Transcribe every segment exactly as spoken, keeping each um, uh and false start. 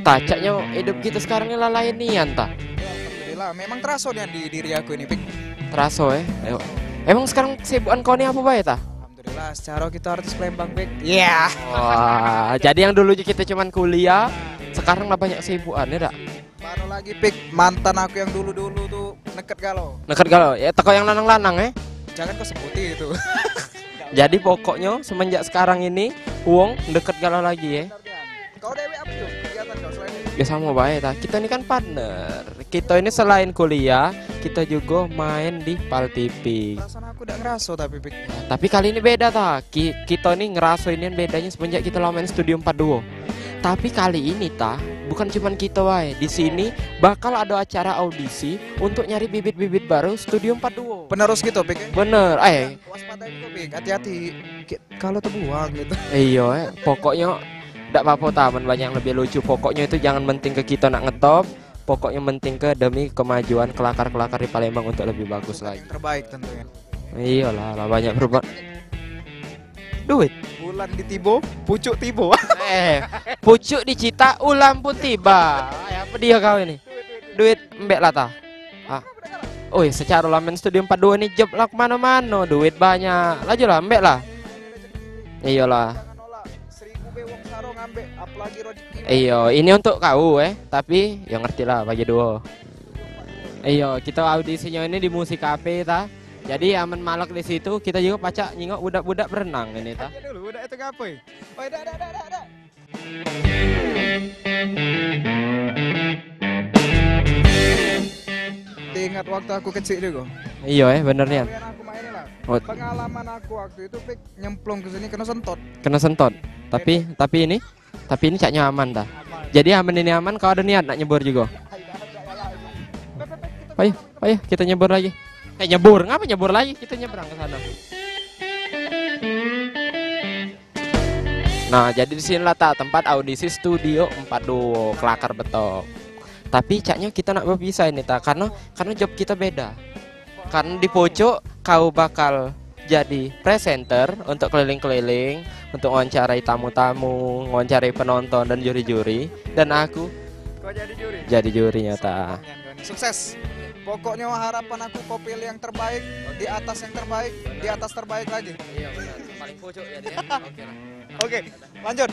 Tacaknyo hidup kito sekarang ni lah lain nian ta. Alhamdulillah, memang teraso nian di diri aku ini, Pik. Teraso, eh? Ayo. Emang sekarang kesibukan kau ni apo bae ta? Alhamdulillah, secara kita artis Palembang, Pik. Iya. Wah, jadi yang dulu kito cuman kuliah, sekarang lah banyak kesibukan, ya dak? Baru lagi, Pik, mantan aku yang dulu-dulu tuh deket galo. Deket galo, ya teko yang lanang-lanang, eh? Jangan kau sebuti itu. Jadi pokoknyo semenjak sekarang ini, Uwong deket galo lagi, eh? Kau dewek apa tuh kegiatan kau selain itu? Ya samo bae ta. Kita ini kan partner. Kita ini selain kuliah, kita juga main di Pal T V. Perasaan aku dak ngeraso tapi, Pik. Tapi kali ini beda ta. Ki- kita ini ngeraso ini bedanya semenjak kita lama main Studio empat dua. Tapi kali ini ta, bukan cuman kita wae. Di sini bakal ada acara audisi untuk nyari bibit-bibit baru Studio empat dua. Penerus gitu, Pik. Bener, eh. Waspada juga, Pik. Hati-hati. Ki- Kalau terbuang gitu. Iyo, eh. Pokoknyo dak apa-apa ta, men banyak yang lebih lucu. Pokoknyo itu jangan menting ke kita nak ngetop. Pokoknyo menting ke demi kemajuan kelakar-kelakar di Palembang untuk lebih bagus lagi. Yang terbaik tentunya. Iyolah, lah banyak berubah. Duit. Bulan ditibo, pucuk tibo. Eh, pucuk dicita, ulam pun tiba. Ay, apa dia kau ini? Duit embek lah ta. Ah. Oi, secara lamen Studio empat dua ni job lah kemano-mano, duit banyak. Laju lah, embek lah. Iyolah. Jangan nolak. Seribu be wong saro ngambek, apalagi rezeki. Iyo, ini untuk kau, eh. Tapi, ya ngerti lah, bagi duo. Iyo, kita audisinyo ini di Musik Cafe, ta. Jadi, amen malak di situ, kita juga pacak nyingok budak-budak berenang ini, ta. Tanya dulu, budak itu ngapo? Oi, dak, dak, dak, dak, dak. Ingat waktu aku kecil juga. Iyo, eh, bener nian. Kalian aku main lah. Oh. Pengalaman aku waktu itu, Pik, nyemplung ke sini kena sentot. Kena sentot. Tapi, tapi ini, tapi ini caknyo aman ta. Aman. Jadi amen ini aman, kau ada niat nak nyebur juga? Ayo, ayo, kita nyebur lagi. Eh, nyebur, ngapa nyebur lagi? Kita nyebrang ke sana. Nah, jadi di sinilah ta tempat audisi Studio empat dua, kelakar betok. Tapi caknyo kita nak berpisah ini ta, karena karena job kita beda. Karena di pucuk kau bakal jadi presenter untuk keliling-keliling, untuk ngawancarai tamu-tamu, ngawancarai penonton dan juri-juri, dan aku Kau jadi juri? Jadi jurinya ta. Sukses. Pokoknya harapan aku kau pilih yang terbaik, di atas yang terbaik, di atas terbaik lagi. Iya benar. Paling pucuk jadi ya. Oke lah. Oke, lanjut.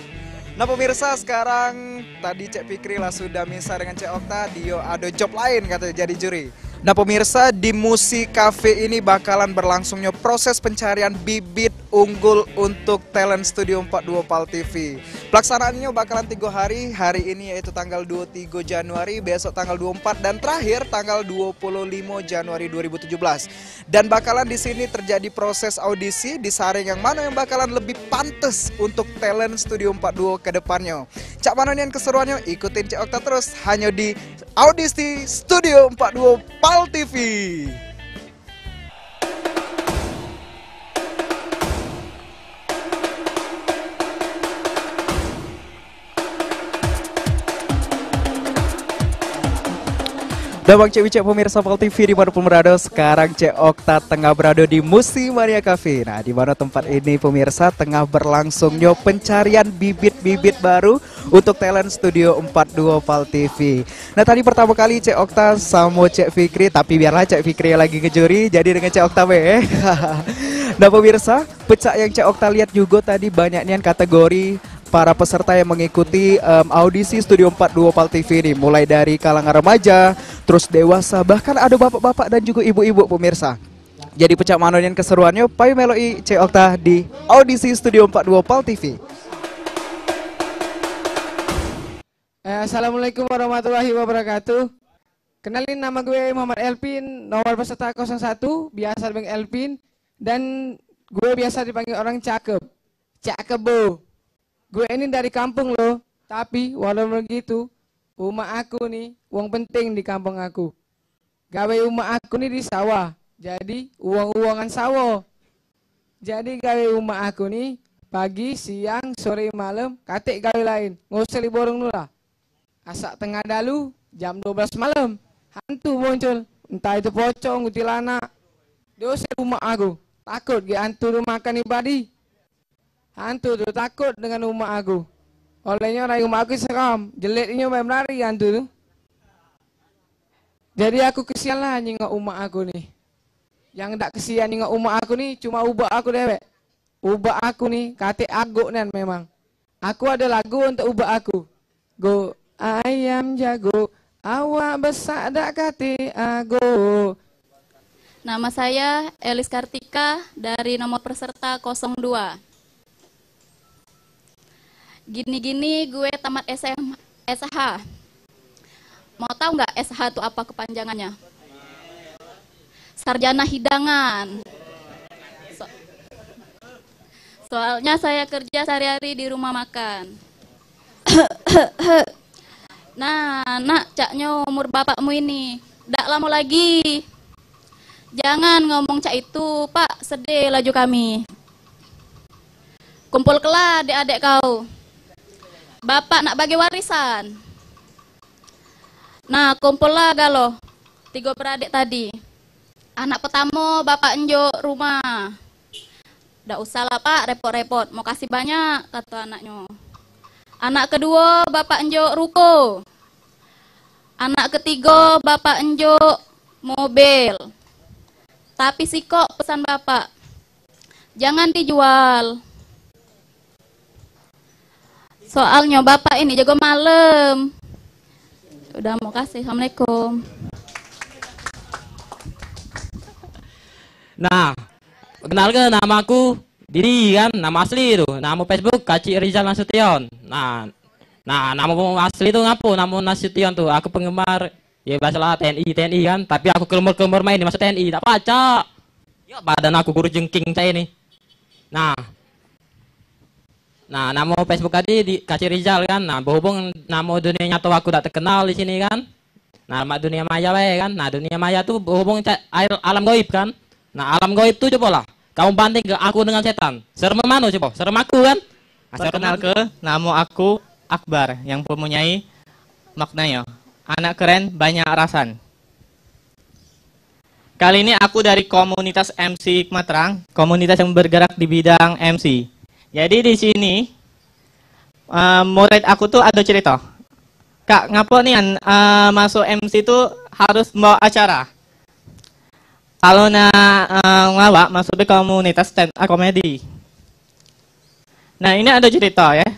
Nah pemirsa, sekarang tadi Cek Fikri lah sudah misah dengan Cek Okta, dio ada job lain katanya jadi juri. Nah pemirsa, di Musik Cafe ini bakalan berlangsungnya proses pencarian bibit unggul untuk talent Studio empat dua Pal T V. Pelaksanaannya bakalan tiga hari, hari ini yaitu tanggal dua puluh tiga Januari, besok tanggal dua puluh empat, dan terakhir tanggal dua puluh lima Januari dua ribu tujuh belas. Dan bakalan di sini terjadi proses audisi, disaring yang mana yang bakalan lebih pantas untuk talent Studio empat dua ke depannya. Cak mano nian keseruannya? Ikutin Cek Okta terus hanya di Audisi Studio empat dua Pal T V. Dah bang cek bicek pemirsa Pal T V di mana pun berada, sekarang Cek Okta tengah berada di Musimania Cafe. Nah, di mana tempat ini pemirsa tengah berlangsungnya pencarian bibit-bibit baru untuk talent Studio empat dua Pal T V. Nah, tadi pertama kali Cek Okta samo Cek Fikri, tapi biarlah Cek Fikri yang lagi ngejuri, jadi dengan Cek Okta be. Nah, pemirsa, pecak yang Cek Okta lihat juga tadi banyak nian kategori para peserta yang mengikuti em, audisi Studio empat dua Pal T V ini, mulai dari kalangan remaja, terus dewasa, bahkan ada bapak-bapak dan juga ibu-ibu pemirsa. Jadi pecak mano nian keseruannya, payu meloki Cek Okta di audisi Studio empat dua Pal T V. Eh, Assalamualaikum warahmatullahi wabarakatuh. Kenalin, nama gue Muhammad Elvin, nomor peserta kosong satu, biasa dipanggil Elvin, dan gue biasa dipanggil orang cakep. Cakep, bo. Gue ini dari kampung, loh, tapi walau begitu, umak aku ni wong penting di kampung aku. Gawe umak aku ni di sawah, jadi uwong-uwongan sawo. Jadi gawe umak aku ni pagi, siang, sore, malem, katek gawe laen, ngoseli borong nulah. Asak tengah dalu, jam dua belas malem, hantu muncul, entah itu pocong, kuntilanak. Diusir umak aku, takut gek hantu tu makan ni padi. Hantu tu takut dengan umak aku. Olehnya rai umak aku seram, jelit inyo main melari hantu tu. Jadi aku kesian lah nyingok umak aku ni. Yang dak kesian nyingok umak aku ni cuma ubak aku dewek. Ubak aku ni katik agok nian memang. Aku ada lagu untuk ubak aku. Go ayam jago, awak besak dak katik ago. Nama saya Elis Kartika dari nomor peserta kosong dua. Gini-gini gue tamat S M, S H. Mau tahu nggak S H itu apa kepanjangannya? Sarjana hidangan. So- Soalnya saya kerja sehari-hari di rumah makan. Nah, nak, caknyo umur bapakmu ini. Dak lamo lagi. Jangan ngomong cak itu, Pak. Sedih laju kami. Kumpul kelah adik-adik kau. Bapak nak bagi warisan. Nah, kumpullah galo tigo beradik tadi. Anak pertamo bapak enjuk rumah. "Dak usah lah, Pak, repot-repot. Makasih banyak," kato anaknyo. Anak keduo bapak enjuk ruko. Anak ketigo bapak enjuk mobil. Tapi sikok pesan bapak, "Jangan dijual." Soalnyo bapak ini jago malem. Udah, makasih. Assalamualaikum. Nah, kenal ke nama aku? Didi kan, nama asli tu. Nama Facebook Kacik Rizal Nasution. Nah, nah nama asli tu ngapo? Nama Nasution tu. Aku penggemar, ya biasalah T N I, T N I kan. Tapi aku kelemur-kelemur main masuk T N I, tak pacak. Ya badan aku guru jengking cak ini. Nah, Nah, namo Facebook tadi di Kacik Rizal kan. Nah, berhubung namo dunia nyato aku dak terkenal di sini kan. Nah, mak dunia maya bae kan. Nah, dunia maya tu berhubung ca- air alam goib kan. Nah, alam goib tu cobalah. Kamu banding ke aku dengan setan. Serem mano coba? Serem aku kan? Nah, serem aku. Perkenalke, namo aku Akbar yang mempunyai maknanya anak keren banyak rasan. Kali ini aku dari komunitas M C Kematrang, komunitas yang bergerak di bidang M C. Jadi di sini eh, murid aku tu ada cerita. Kak, ngapo nian eh, masuk M C tu harus membawa acara? Kalau nak eh, ngelawak masuk di komunitas stand up comedy. Nah, ini ada cerita ya.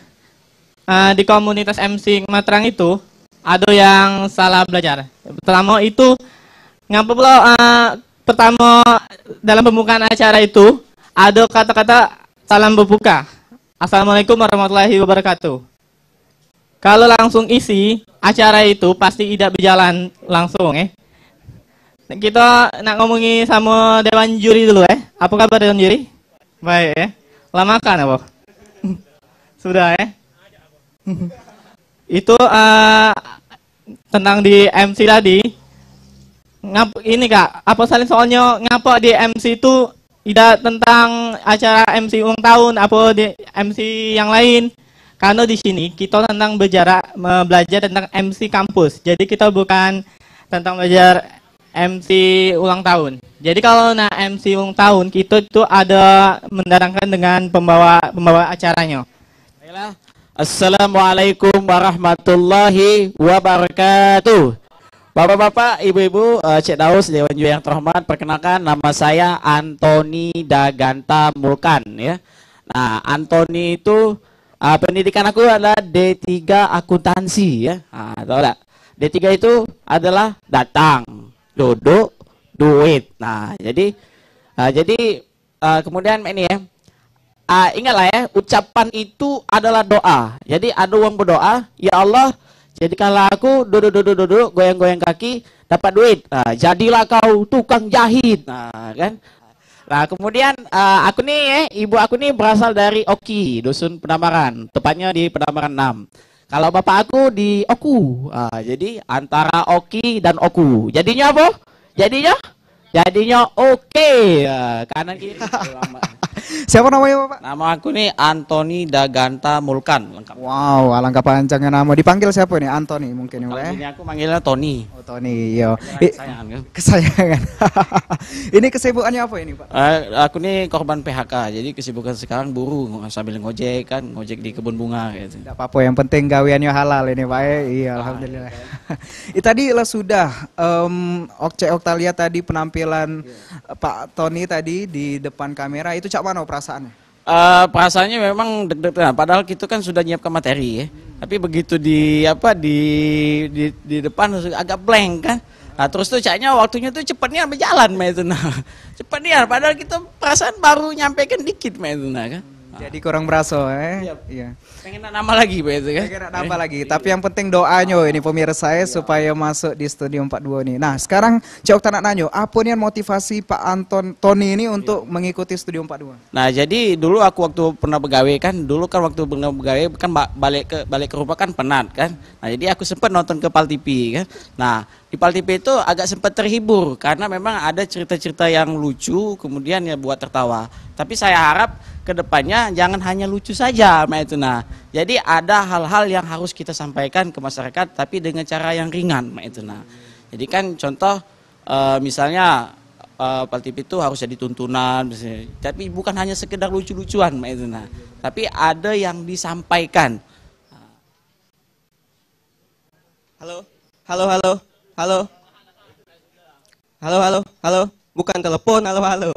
Eh, di komunitas M C Kematrang itu ada yang salah belajar. Pertama itu ngapa pula eh, pertama dalam pembukaan acara itu ada kata-kata salam berbuka. Assalamualaikum warahmatullahi wabarakatuh. Kalau langsung isi, acara itu pasti tidak berjalan langsung eh. Kita nak ngomongi sama dewan juri dulu eh. Apa kabar dewan juri? Baik eh. Lah makan apa? Sudah eh. Itu eh, tentang di M C tadi. Ngap ini Kak, apa salin soalnya ngapa di M C tu tidak tentang acara M C ulang tahun apa di M C yang lain. Karena di sini kita tentang berjarak me- belajar tentang M C kampus. Jadi kita bukan tentang belajar M C ulang tahun. Jadi kalau nak M C ulang tahun kita tu ada mendatangkan dengan pembawa pembawa acaranya. Baiklah. Assalamualaikum warahmatullahi wabarakatuh. Bapak-bapak, ibu-ibu, eh, Cik Daus, Dewan Juri yang terhormat, perkenalkan nama saya Anthony Daganta Mulkan ya. Nah, Anthony itu eh, pendidikan aku adalah D tiga akuntansi ya. Ha, tahu tak? D tiga itu adalah datang, duduk, duit. Nah, jadi eh, jadi eh, kemudian ini ya. Ah, ingatlah ya, ucapan itu adalah doa. Jadi ada orang berdoa, "Ya Allah, jadikanlah aku duduk-duduk-duduk, goyang-goyang kaki, dapat duit. Ah, jadilah kau tukang jahit." Nah, kan? Nah, kemudian ah, aku ni eh, ibu aku ni berasal dari Oki, dusun Penamaran, tepatnya di Penamaran enam. Kalau bapak aku di Oku. Ah, jadi antara Oki dan Oku. Jadinya apa? Jadinya Jadinya oke. Ah, kanan kiri. Siapa namanya, Bapak? Nama aku ni Anthony Daganta Mulkan, lengkap. Wow, alangkah panjangnya nama. Dipanggil siapa nih? Anthony mungkin, ya, Pak, eh? Kalau bini aku manggilnya Tony. Oh, Tony, iya. Kesayangan, kan? Kesayangan. Ini kesibukannya apa ini, Pak? Eh, aku ni korban P H K, jadi kesibukan sekarang buruh sambil ngojek, kan, ngojek di kebun bunga gitu. Tidak apa-apa, yang penting gaweannya halal ini, Pak, eh? Iya, ah, alhamdulillah. Iya, kan? Eh, tadi lah sudah, em, Okce Oktalia tadi penampilan, iya, Pak Tony tadi di depan kamera, itu cak mana perasaannya? Eh, perasaannya memang deg-degan, padahal kita kan sudah nyiapkan materi, ya. Tapi begitu di apa, di di, di depan agak blank, kan. Nah, terus tuh caknya waktunya tuh cepetnya berjalan, mak itu, nah. Cepetnya, padahal kita perasaan baru nyampaikan dikit, mak itu, nah, kan. Jadi kurang berasa, eh? Iya. Iya. Pengen nak nambah lagi, mak itu, kan. Pengen nak nambah lagi. Tapi yang penting doanya ini, pemirsa, ya, iya, supaya masuk di Studio empat dua nih. Nah, sekarang Cok tak nak nanyo, apa nih motivasi Pak Anton Tony ini untuk, iya, mengikuti Studio empat dua? Nah, jadi dulu aku waktu pernah begawe, kan, dulu kan waktu pernah begawe kan ba- balik ke balik ke rumah kan penat, kan. Nah, jadi aku sempat nonton ke Pal T V, kan. Nah, di Pal T V itu agak sempat terhibur karena memang ada cerita-cerita yang lucu, kemudian ya buat tertawa. Tapi saya harap ke depannya jangan hanya lucu saja, mak itu, nah. Jadi ada hal-hal yang harus kita sampaikan ke masyarakat, tapi dengan cara yang ringan, mak itu, nah. Jadi kan contoh, eh, misalnya, eh, Pal T V itu harus jadi tuntunan, misalnya. Tapi bukan hanya sekedar lucu-lucuan, mak itu, nah. Tapi ada yang disampaikan. Halo, halo, halo, halo. Halo, halo, halo. Bukan telepon, halo, halo.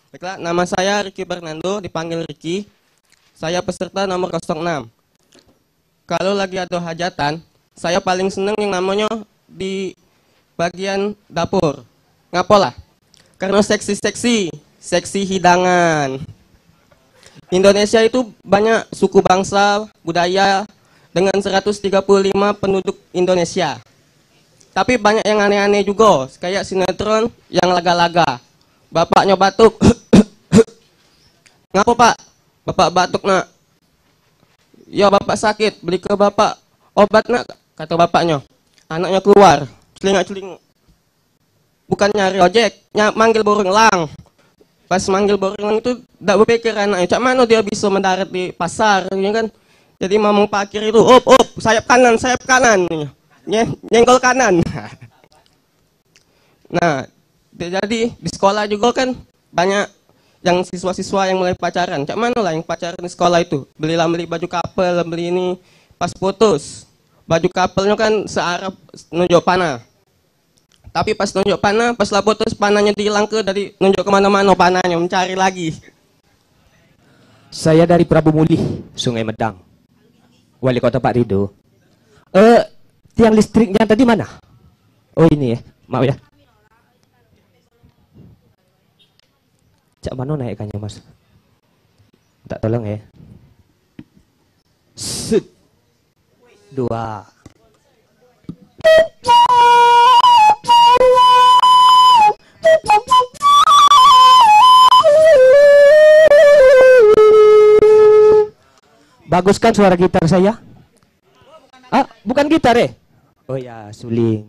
Baiklah, nama saya Ricky Fernando, dipanggil Ricky. Saya peserta nomor kosong enam. Kalau lagi ada hajatan, saya paling seneng yang namanya di bagian dapur. Ngapolah? Karena seksi-seksi, seksi hidangan. Indonesia itu banyak suku bangsa, budaya, dengan seratus tiga puluh lima penduduk Indonesia. Tapi banyak yang aneh-aneh juga, kayak sinetron yang laga-laga. Bapaknya batuk. Ngapo, Pak? Bapak batuk, Nak. Ya, bapak sakit, beli ke bapak obat, Nak, kata bapaknya. Anaknya keluar, celingak-celinguk. Bukan nyari ojek, nya-, manggil burung elang. Pas manggil burung elang itu, dak berpikir anaknya, cak mano dia bisa mendarat di pasar, ya kan? Jadi ngomong pakir itu, "Up, up, sayap kanan, sayap kanan." Nye-, nyenggol kanan. Nah, jadi di sekolah juga kan banyak yang siswa-siswa yang mulai pacaran. Cak mano lah yang pacaran di sekolah itu? Belilah, beli baju couple, beli ini. Pas putus, baju couple-nya kan searah nunjuk panah. Tapi pas nunjuk panah, pas lah putus, panahnyo diilangke, dari nunjuk ke mano-mano panahnyo, mencari lagi. Saya dari Prabu Mulih, Sungai Medang. Wali Kota Pak Rido. Eh, tiang listriknya tadi mana? Oh, ini ya. Maaf ya. Cak mano naikkannya, Mas? Tak tolong ya. Set. Dua. Baguskan suara gitar saya. Ah, bukan gitar, eh? Oh ya, suling.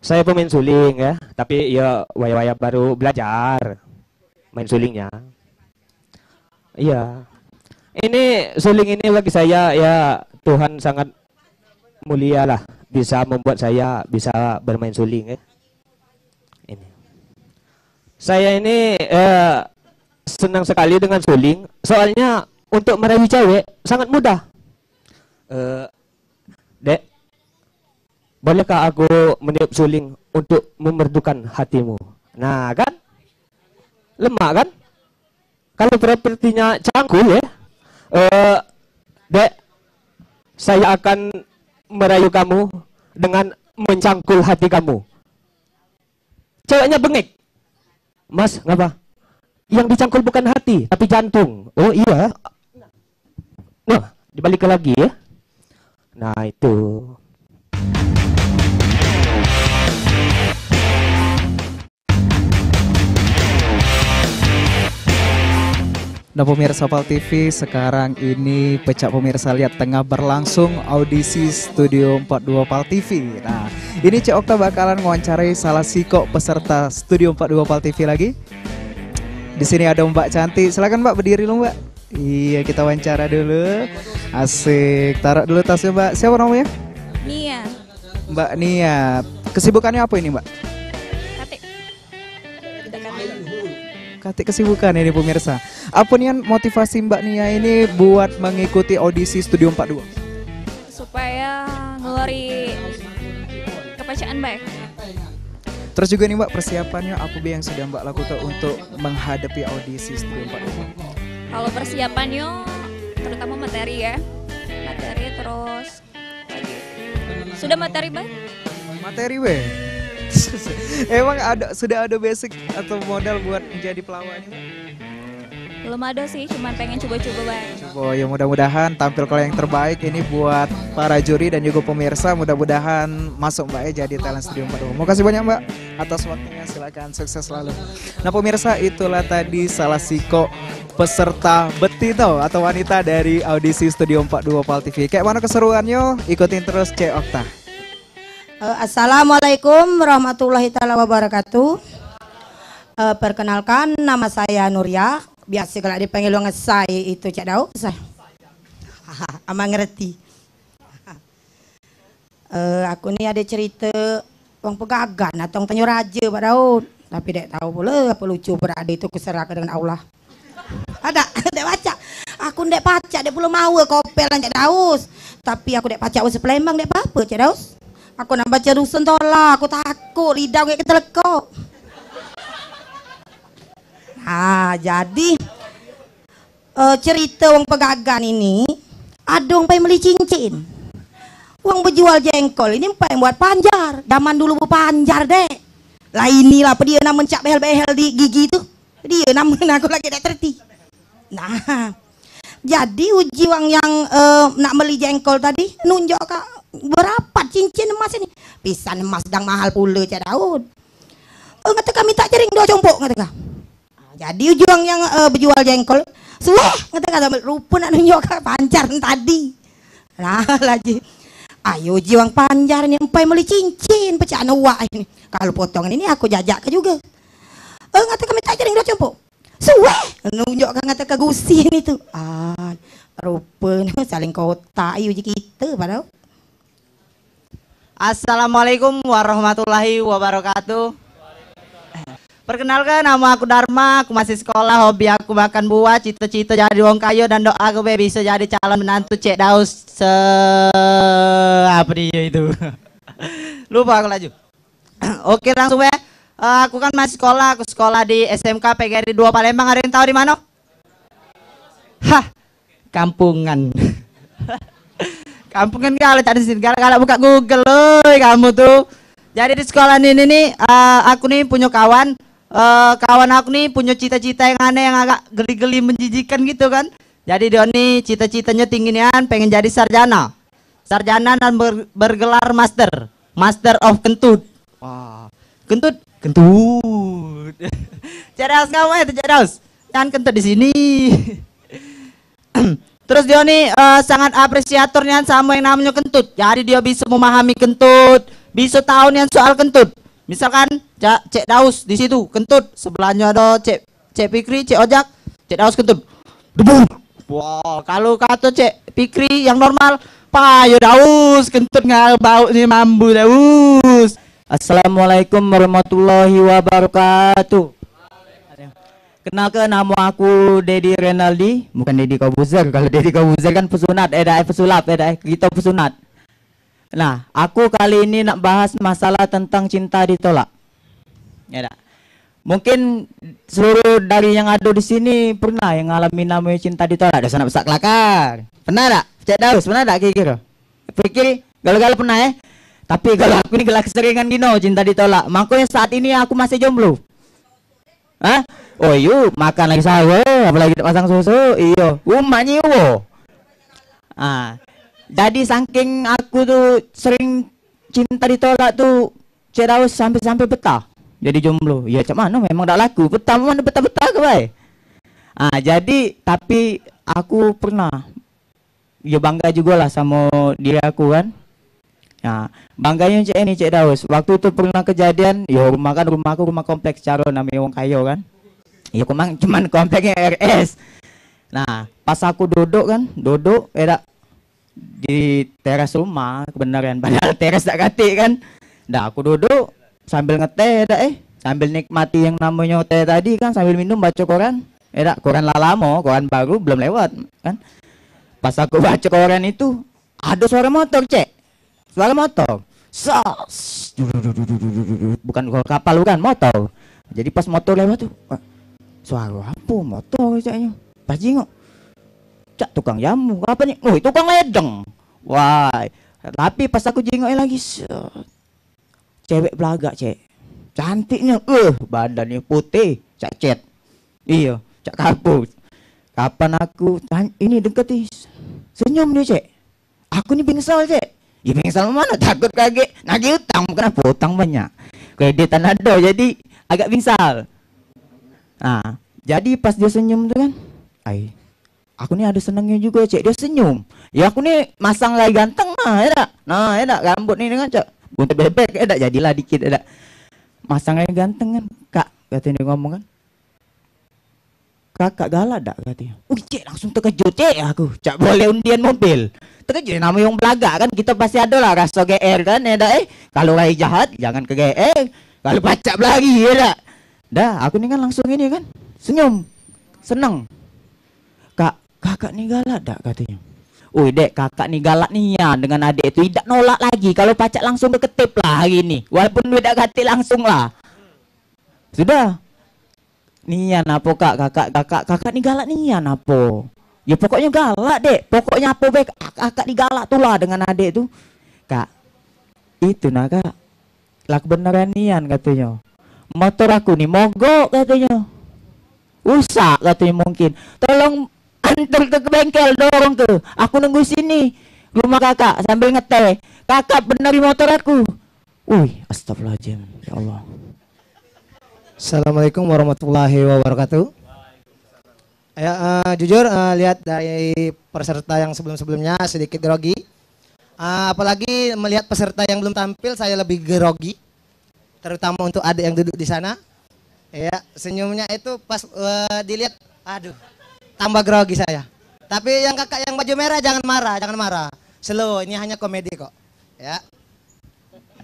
Saya pemain suling ya, tapi ya wayah-wayah baru belajar main sulingnya. Iya. Ini suling ini bagi saya ya, Tuhan sangat mulia lah, bisa membuat saya bisa bermain suling ya. Ini. Saya ini, eh, senang sekali dengan suling, soalnya untuk merayu cewek sangat mudah. Eh, Dek, bolehkah aku meniup suling untuk memerdukan hatimu? Nah, kan? Lemak, kan? Kalau propertinya cangkul, ya, eh, Dek, saya akan merayu kamu dengan mencangkul hati kamu. Ceweknya bengek. Mas, ngapa? Yang dicangkul bukan hati, tapi jantung. Oh iya. Nah, dibalik lagi ya. Nah, itu. Nah, pemirsa Pal T V, sekarang ini pecak pemirsa lihat tengah berlangsung audisi Studio empat dua Pal T V. Nah, ini Cek Okta bakalan ngewawancarai salah sikok peserta Studio empat dua Pal T V lagi. Di sini ada Mbak cantik. Silakan Mbak berdiri dulu, Mbak. Iya, kita wawancara dulu. Asik. Taruh dulu tasnya, Mbak. Siapa namanya? Nia. Mbak Nia. Kesibukannya apa ini, Mbak? Katik. Katik kesibukan ini, pemirsa. Apa nian motivasi Mbak Nia ini buat mengikuti audisi Studio empat dua? Supaya ngelori kepacaan baik. Terus juga nih, Mbak, persiapannya apa be yang sudah Mbak lakukan untuk menghadapi audisi Studio empat dua? Kalau persiapannya terutama materi ya. Materi terus sudah materi baik. Materi be. Emang ada, sudah ada basic atau modal buat menjadi pelawak ini, Mbak? Belum ada sih, cuman pengen coba-coba bae. Coba ya, mudah-mudahan tampil kalau yang terbaik ini buat para juri dan juga pemirsa. Mudah-mudahan masuk, Mbak, ya, jadi talent Studio empat dua. Makasih banyak, Mbak, atas waktunya. Silakan, sukses selalu. Nah, pemirsa, itulah tadi salah siko peserta betino atau wanita dari audisi Studio empat dua Pal T V. Kayak mana keseruannya? Ikutin terus Cek Okta. Eh, Assalamualaikum warahmatullahi taala wabarakatuh. Eh, perkenalkan, nama saya Nuria. Biasa kalau dipanggil wong ngesai itu Cak Daus. Aman ngerti. Eh, aku ni ada cerita wong Pegagan atau wong Tanjung Raja, Pak Daud. Tapi dek tahu pula apa lucu berada itu keseraka dengan Allah. Ada, dek pacak. Aku dek pacak, dek pula mau kopel Cak Daus. Tapi aku dek pacak bahasa Palembang, dek apa, Cak Daus? Aku nak baca Dusun Tola, aku takut lidah aku ketelekok. Nah, jadi, eh, cerita wong Pegagan ini, ada wong pai meli cincin. Wong bejual jengkol ini pai buat panjar. Zaman dulu bepanjar, dek. Lah inilah apa dia nak mencak behel-behel di gigi tu. Dia namen aku lagi dak terti. Nah, jadi uji wang yang, eh, nak meli jengkol tadi nunjuk ka berapa cincin emas ini. Pisan emas dang mahal pula, Cak Daud. Eh, ngata kami tak jering dua compok, ngata ka. Jadi uji wang yang, eh, bejual jengkol, suweh, ngata ka, rupa nak nunjuk ka panjar tadi. Nah, lagi. Ayo uji wang panjar ni empai meli cincin pecah anak wak ini. Kalau potongan ini aku jajak ke juga. Eh, ngata kami tak jering dua compok. Suweh, nunjuk ka ngata ka gusi ni tu. Ah, rupa ni saling kotak ayo je kita padahal. Assalamualaikum warahmatullahi wabarakatuh. Perkenalkan, nama aku Dharma, aku masih sekolah, hobi aku makan buah, cita-cita jadi wong kayo dan doa aku be bisa jadi calon menantu Cek Daus se apa dia itu. Lupa aku laju. Oke, langsung be. Eh, aku kan masih sekolah, aku sekolah di S M K P G R I dua Palembang, ada yang tahu di mana? Hah, kampungan. Kampungan galo cak di sini, galo-galo buka Google, oi, kamu tu. Jadi di sekolah ni, ni, ni, eh, aku ni punya kawan, eh, kawan aku ni punya cita-cita yang aneh, yang agak geli-geli menjijikan gitu kan. Jadi dia ni cita-citanya tinggi nian, pengen jadi sarjana. Sarjana dan ber- bergelar master. Master of kentut. Wah, kentut, kentut. Cek Daus, kamu itu Cek Daus. Jangan kentut di sini. Terus dia ni, eh, sangat apresiator nian sama yang namanya kentut. Jadi dia bisa memahami kentut, bisa tahu nian soal kentut. Misalkan Cak Cek Daus di situ kentut, sebelahnya ada Cek Cek Fikri, Cek Ojak, Cek Daus kentut. Debuk. Wah, kalau kata Cek Fikri yang normal, payo Daus kentut nggak bau ni mambu Daus. Assalamualaikum warahmatullahi wabarakatuh. Kenalke, nama aku Dedi Renaldi, bukan Dedi Kobuzer. Kalau Dedi Kobuzer kan pesunat, eh, dah, eh, pesulap, eh, dah, eh, kita pesunat. Nah, aku kali ini nak bahas masalah tentang cinta ditolak. Ya dak? Mungkin seluruh dari yang ada di sini pernah yang ngalami namanya cinta ditolak. Dak usah nak besak kelakar. Pernah dak? Cek Daus, pernah dak kira-kira? Pikir, galo-galo pernah, eh? Tapi kalau aku ni gelo keseringan gino cinta ditolak. Makanya saat ini aku masih jomblo. Hah? Oh, iyo, makan lagi sahur, apalagi dak pasang susu. Iyo, rumah nyewa. Ah, jadi saking aku tu sering cinta ditolak tu, Cek Daus sampai-sampai betah jadi jomblo. Ya, cak mano, memang dak laku. Betah mano, betah-betah ke bae. Ah, jadi, tapi aku pernah yo bangga jugolah samo diri aku kan. Nah, bangganyo cak ini, Cek Daus. Waktu itu pernah kejadian, yo rumah kan, rumah aku rumah kompleks, caro namanya wong kayo kan. Iyo, ku mang cuman kompleknyo R S. Nah, pas aku duduk kan, duduk, eh, dak, di teras rumah, kebenaran, padahal teras dak katik kan. Dah, aku duduk sambil ngeteh dak, eh, sambil nikmati yang namonyo teh tadi kan, sambil minum, baco koran. Eh, dak, koran lah lamo, koran baru belum lewat kan. Pas aku baco koran itu, ado suaro motor, Cek. Suaro motor. Sas. Bukan suaro kapal, bukan, motor. Jadi pas motor lewat tu, "Wah, suaro apo motor?" caknyo. Pas jingok, cak tukang jamu, apo ni? Oh, tukang ledeng. Wah, tapi pas aku jingok lagi, set. Cewek belagak, Cek. Cantiknyo, eh, badannyo putih, cak cet. Iyo, cak kapo. Kapan aku tan-, ini deketi, senyum dio, Cek. Aku ni bingsal, Cek. Ya bingsal mano, takut kagek nagih utang, bukan apo, utang banyak. Kreditan ado, jadi agak bingsal. Nah, jadi pas dio senyum tu kan, ai, aku ni ado senengnyo jugo, Cek, dio senyum. Ya aku ni masang lai ganteng nah, ya dak? Nah, ya dak? Rambut ni dengan cak buntut bebek, ya dak? Jadilah dikit, ya dak? Masang lai ganteng kan, Kak, kato dio ngomong kan. "Kakak galak dak?" kato dio. Wih, Cek, langsung tekejut, Cek, aku. Cak boleh undian mobil. Tekejut, namonyo wong belagak kan, kito pasti ado lah raso G R kan, ya dak, eh? Kalu lai jahat, jangan ke G R. Kalu pacak belari, ya dak? Dah, aku ni kan langsung ini kan, senyum. Seneng. "Kak, kakak ni galak dak?" kato dio. "Oi, Dek, kakak ni galak nian dengan adek tu, idak nolak lagi. Kalu pacak langsung beketip lah hari ni. Walaupun duit dak katik, langsung lah." Sudah. "Nian apo, Kak, kakak, kakak, kakak ni galak nian apo?" "Ya pokoknyo galak, Dek. Pokoknyo apo be, kak-, kakak ni galak tu lah dengan adek tu." "Kak, itu nah, Kak. Lah kebenaran nian," kato dio. "Motor aku ni mogok," kato dio. "Rusak," kato dio, "mungkin. Tolong antar ke, ke bengkel, dorong ke. Aku nunggu sini rumah kakak sambil ngeteh. Kakak beneri motor aku." Ui, astagfirullahaladzim. Ya Allah. Assalamualaikum warahmatullahi wabarakatuh. Ya, eh, jujur, eh, lihat dari peserta yang sebelum-sebelumnya sedikit grogi. Eh, apalagi melihat peserta yang belum tampil, saya lebih grogi. Terutama untuk adik yang duduk di sana. Ya, senyumnya itu pas, eh, dilihat, aduh, tambah grogi saya. Tapi yang kakak yang baju merah jangan marah, jangan marah. Slow, ini hanya komedi kok. Ya.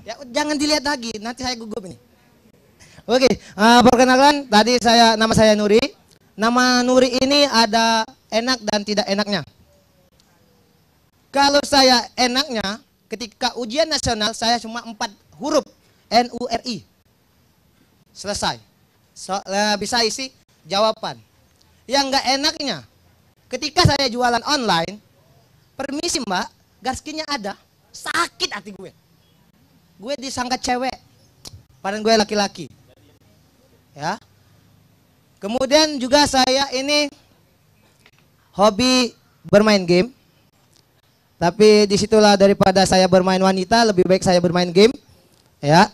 Ya, jangan dilihat lagi, nanti saya gugup ini. Oke, eh, perkenalkan, tadi saya, nama saya Nuri. Nama Nuri ini ada enak dan tidak enaknya. Kalau saya enaknya, ketika ujian nasional saya cuma empat huruf, N U R I. Selesai. So, eh, bisa isi jawaban. Yang nggak enaknya, ketika saya jualan online, "Permisi, Mbak, gaskinnya ada?" Sakit hati gue. Gue disangka cewek, padahal gue laki-laki. Ya. Kemudian juga saya ini hobi bermain game. Tapi disitulah, daripada saya bermain wanita, lebih baik saya bermain game. Ya.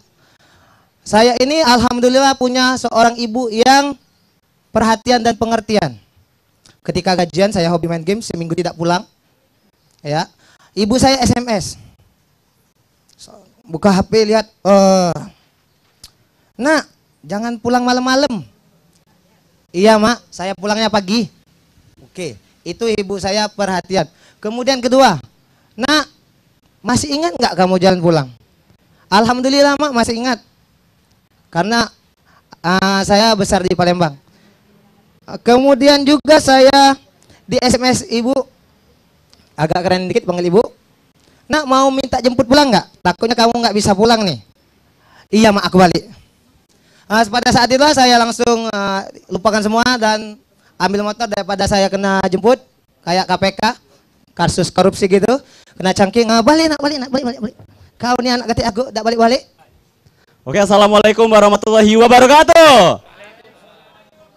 Saya ini alhamdulillah punya seorang ibu yang perhatian dan pengertian. Ketika gajian, saya hobi main game, seminggu tidak pulang. Ya. Ibu saya S M S. So, buka H P, lihat, eh, "Nak, jangan pulang malam-malam." "Iya, Mak, saya pulangnya pagi." Oke, itu ibu saya perhatian. Kemudian kedua, "Nak, masih ingat nggak kamu jalan pulang?" "Alhamdulillah, Mak, masih ingat." Karena, ah, saya besar di Palembang. Kemudian juga saya di S M S ibu, agak keren dikit panggil ibu. "Nak, mau minta jemput pulang nggak? Takutnya kamu nggak bisa pulang nih." "Iya, Mak, aku balik." Ah, pada saat itulah saya langsung, ah, lupakan semua dan ambil motor daripada saya kena jemput kayak K P K, kasus korupsi gitu, kena cangking. "Ah, balik, Nak, balik, Nak, balik, balik, balik. Kau ni anak katik aku, dak balik-balik." Oke, assalamualaikum warahmatullahi wabarakatuh.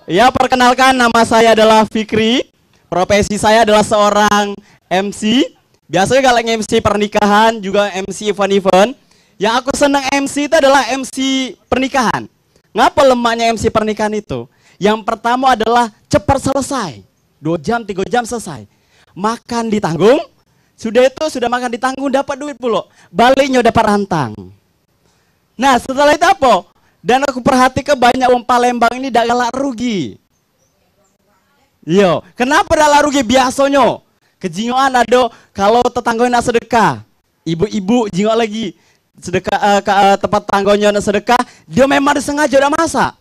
Ya, perkenalkan, nama saya adalah Fikri. Profesi saya adalah seorang M C. Biasanya kalau M C pernikahan, juga M C event-event. Yang aku senang M C itu adalah M C pernikahan. Ngapa lemaknya M C pernikahan itu? Yang pertama adalah cepat selesai. Dua jam, tiga jam selesai. Makan ditanggung, sudah itu, sudah makan ditanggung, dapat duit pulo. Baliknya dapat rantang. Nah, setelah itu apa? Dan aku perhatikan banyak wong Palembang ini dak galak rugi. Iyo, kenapo dak la rugi? Biasonyo kejingoan ado, kalo tetanggo nak sedekah, ibu-ibu jingok lagi sedekah, eh, ka, eh, tempat tetanggonyo nak sedekah, dio memang disengajo dak masak.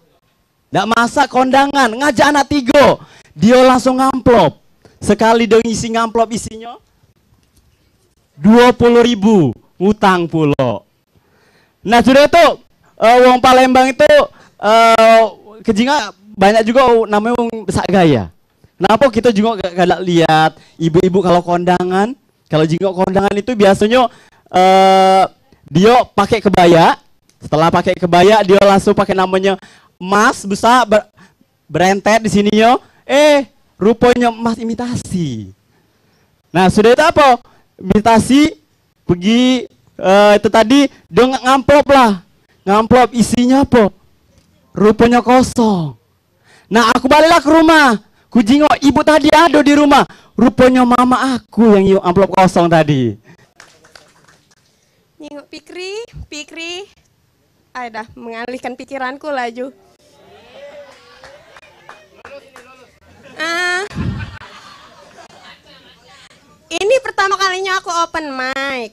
Dak masak kondangan, ngajak anak tigo, dio langsung ngamplop. Sekali dio ngisi ngamplop isinyo duo puluh ribu, ngutang pulo. Nah, sudah tu, eh, wong Palembang itu, eh, kejinga banyak jugo namonyo wong besak gaya. Kenapo kito jingok ga-, galak liat ibu-ibu kalo kondangan? Kalo jingok kondangan itu biasonyo, eh, dio pake kebaya. Setelah pake kebaya, dio langsung pake namonyo emas besak, ber-, berentet di sininyo. Eh, ruponyo emas imitasi. Nah, sudah itu apo? Imitasi, pegi, eh, itu tadi, dio ngamplop lah. Ngamplop isinyo apo? Ruponyo kosong. Nah, aku baliklah ke rumah. Ku jingok ibu tadi ado di rumah. Ruponyo mama aku yang nyium amplop kosong tadi. Nyingok Pikri, Pikri. Ai dah, mengalihkan pikiranku laju. Ah, ini pertama kalinya aku open mic.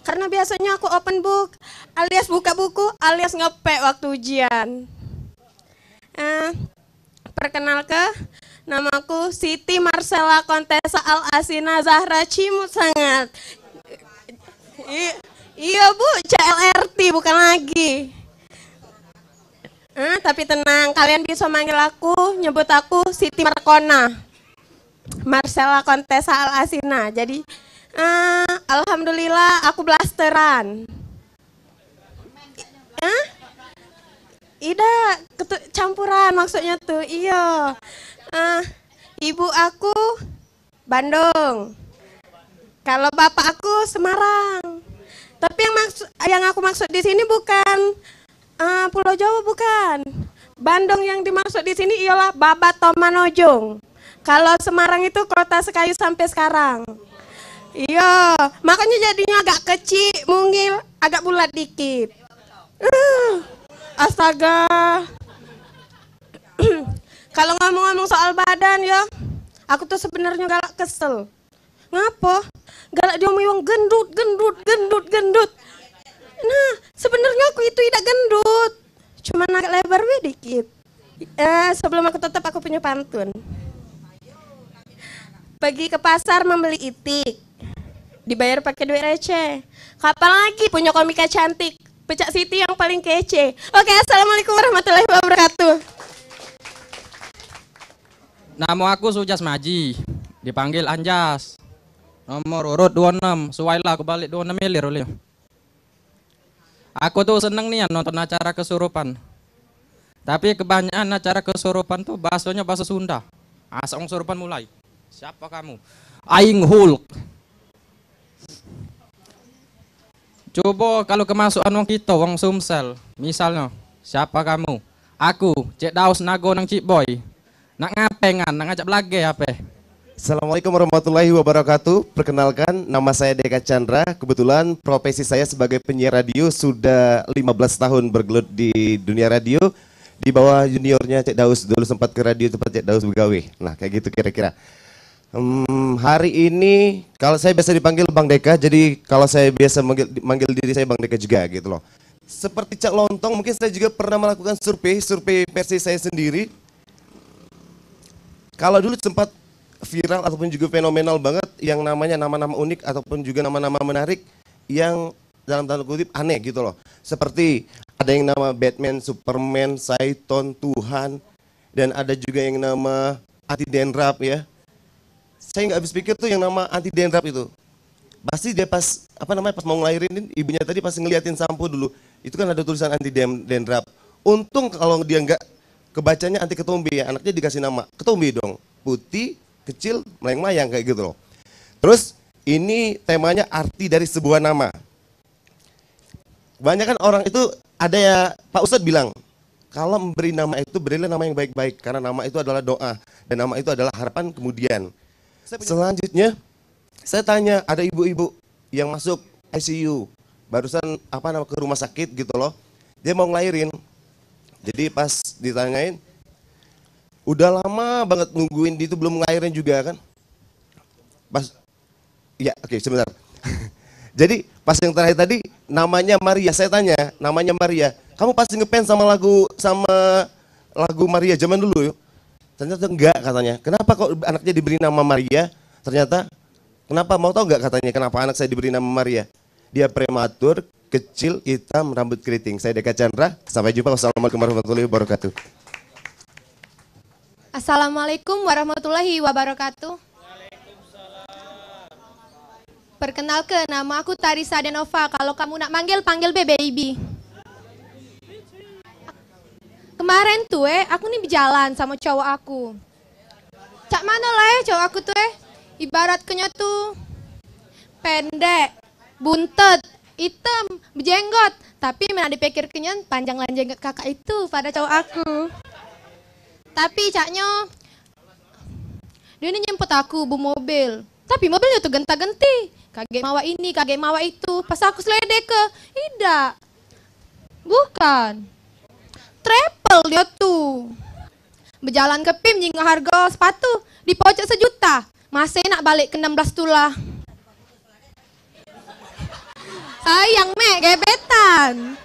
Karena biasanya aku open book, alias buka buku, alias ngepek waktu ujian. Eh, perkenalke, namaku Siti Marcella Contessa Al Asina Zahra Cimut Sangat. I- iya, Bu, C L R T bukan lagi. Eh, tapi tenang, kalian bisa manggil aku, nyebut aku Siti Markona. Marcella Contessa Al Asina. Jadi, eh, alhamdulillah aku blasteran. Hah? Ida ketu- campuran maksudnya tuh. Iyo. Eh, ibu aku Bandung. Kalau bapak aku Semarang. Tapi yang maksud, yang aku maksud di sini bukan, eh, Pulau Jawa, bukan. Bandung yang dimaksud di sini ialah Babat Tomanojung. Kalau Semarang itu kota sekayu sampai sekarang. Iya, makanya jadinya agak kecil, mungil, agak bulat dikit. Uh, astaga. Kalau ngomong-ngomong soal badan ya, aku tuh sebenarnya galak kesel. Ngapo? Galak diomongi wong gendut, gendut, gendut, gendut. Nah, sebenarnya aku itu idak gendut. Cuman agak lebar be dikit. Eh, sebelum aku tutup, aku punya pantun. Pergi ke pasar membeli itik, dibayar pakai duit receh. Kapan lagi punya komika cantik? Pecak Siti yang paling kece. Oke, assalamualaikum warahmatullahi wabarakatuh. Namo aku Sujas Maji, dipanggil Anjas. Nomor urut dua enam, suwailah aku balik dua enam milir ulih. Aku tuh seneng nian nonton acara kesurupan. Tapi kebanyakan acara kesurupan tuh bahasanya bahasa Sunda. Asal wong kesurupan mulai. Siapa kamu? Aing Hulk. Coba kalau kemasukan wong kita, wong Sumsel, misalnya, siapa kamu? Aku, Cek Daus Nago nang Cik Boy. Nak ngape ngan? Nak ngajak belage ape? Assalamualaikum warahmatullahi wabarakatuh. Perkenalkan, nama saya Deka Chandra. Kebetulan profesi saya sebagai penyiar radio sudah lima belas tahun bergelut di dunia radio. Di bawah juniornya Cek Daus, dulu sempat ke radio tempat Cek Daus begawe. Nah, kayak gitu kira-kira. Hmm, hari ini, kalau saya biasa dipanggil Bang Deka, jadi kalau saya biasa manggil, manggil diri saya Bang Deka juga gitu loh. Seperti Cak Lontong, mungkin saya juga pernah melakukan survei, survei versi saya sendiri. Kalau dulu sempat viral ataupun juga fenomenal banget yang namanya nama-nama unik ataupun juga nama-nama menarik yang dalam tanda kutip aneh gitu loh. Seperti ada yang nama Batman, Superman, Saiton, Tuhan, dan ada juga yang nama anti denrap ya. Saya nggak habis pikir tuh yang nama anti denrap itu. Pasti dia pas, apa namanya, pas mau ngelahirin, ibunya tadi pasti ngeliatin sampo dulu. Itu kan ada tulisan anti den- denrap. Untung kalau dia nggak, kebacanya anti ketombe ya, anaknya dikasih nama ketombe dong. Putih, kecil, melayang-layang kayak gitu loh. Terus ini temanya arti dari sebuah nama. Kebanyakan orang itu ada ya, Pak Ustadz bilang, kalau memberi nama itu berilah nama yang baik-baik karena nama itu adalah doa dan nama itu adalah harapan kemudian. Selanjutnya, saya tanya, ada ibu-ibu yang masuk I C U, barusan apa nama ke rumah sakit gitu loh. Dia mau ngelahirin. Jadi pas ditanyain, Udah lama banget nungguin, dia itu belum ngairin juga kan. Pas, ya, oke, sebentar. Jadi pas yang terakhir tadi, namanya Maria, saya tanya, namanya Maria, kamu pasti ngefans sama lagu, sama lagu Maria zaman dulu, yuk? Ternyata enggak, katanya. Kenapa kok anaknya diberi nama Maria? Ternyata, kenapa, mau tahu enggak, katanya, kenapa anak saya diberi nama Maria? Dia prematur, kecil, hitam, rambut keriting. Saya Deka Chandra. Sampai jumpa. Wassalamualaikum warahmatullahi wabarakatuh. Assalamualaikum warahmatullahi wabarakatuh. Perkenalke, nama aku Tarisa Denova. Kalau kamu nak manggil, panggil be baby. Kemaren tu, eh, aku ni bejalan samo cowok aku. Cak mano lah, eh, cowok aku tu, eh. Ibaratkenyo tu pendek, buntet, item, bejenggot. Tapi men dipikirkenyo, panjang lah jenggot kakak itu pada cowok aku. Tapi caknyo, dio ni nyemput aku bemobil. Tapi mobilnyo tu genta-genti. Kagek mawa ini, kagek mawa itu. Pas aku seledek ke, idak. Bukan. Travel dio tu. Bejalan ke pim jingok hargo sepatu. Di pojok sejuta. Masih nak balik ke enam belas tulah. Sayang, Mek, gebetan.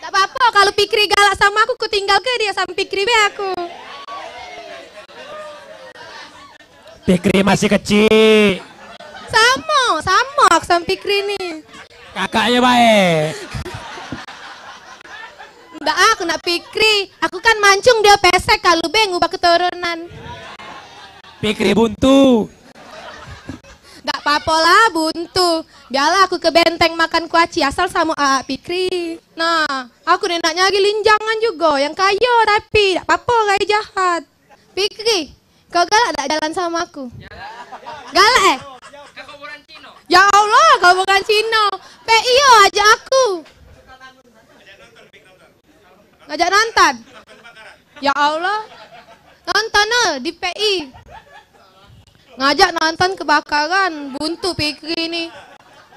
Tak apa-apa, kalau Pikri galak sama aku, ku tinggal ke dia sama Pikri be aku. Pikri masih kecil. Sama, sama aku sama Pikri ni. Kakaknya baik. Ndak, aku nak Pikri. Aku kan mancung, dia pesek, kalau be ngubah keturunan. Pikri buntu. Dak papo lah buntu. Biarlah aku ke benteng makan kuaci asal samo Aa Pikri. Nah, aku ni nak nyari linjangan jugo yang kayo tapi dak papo rai jahat. Pikri, kau galak dak jalan samo aku? Galak eh? Ya Allah, kau bukan Cino. Pe iyo ajak aku. Ngajak nonton. Ya Allah. Nonton no di P I. Ngajak nonton kebakaran, buntu Pikri ni.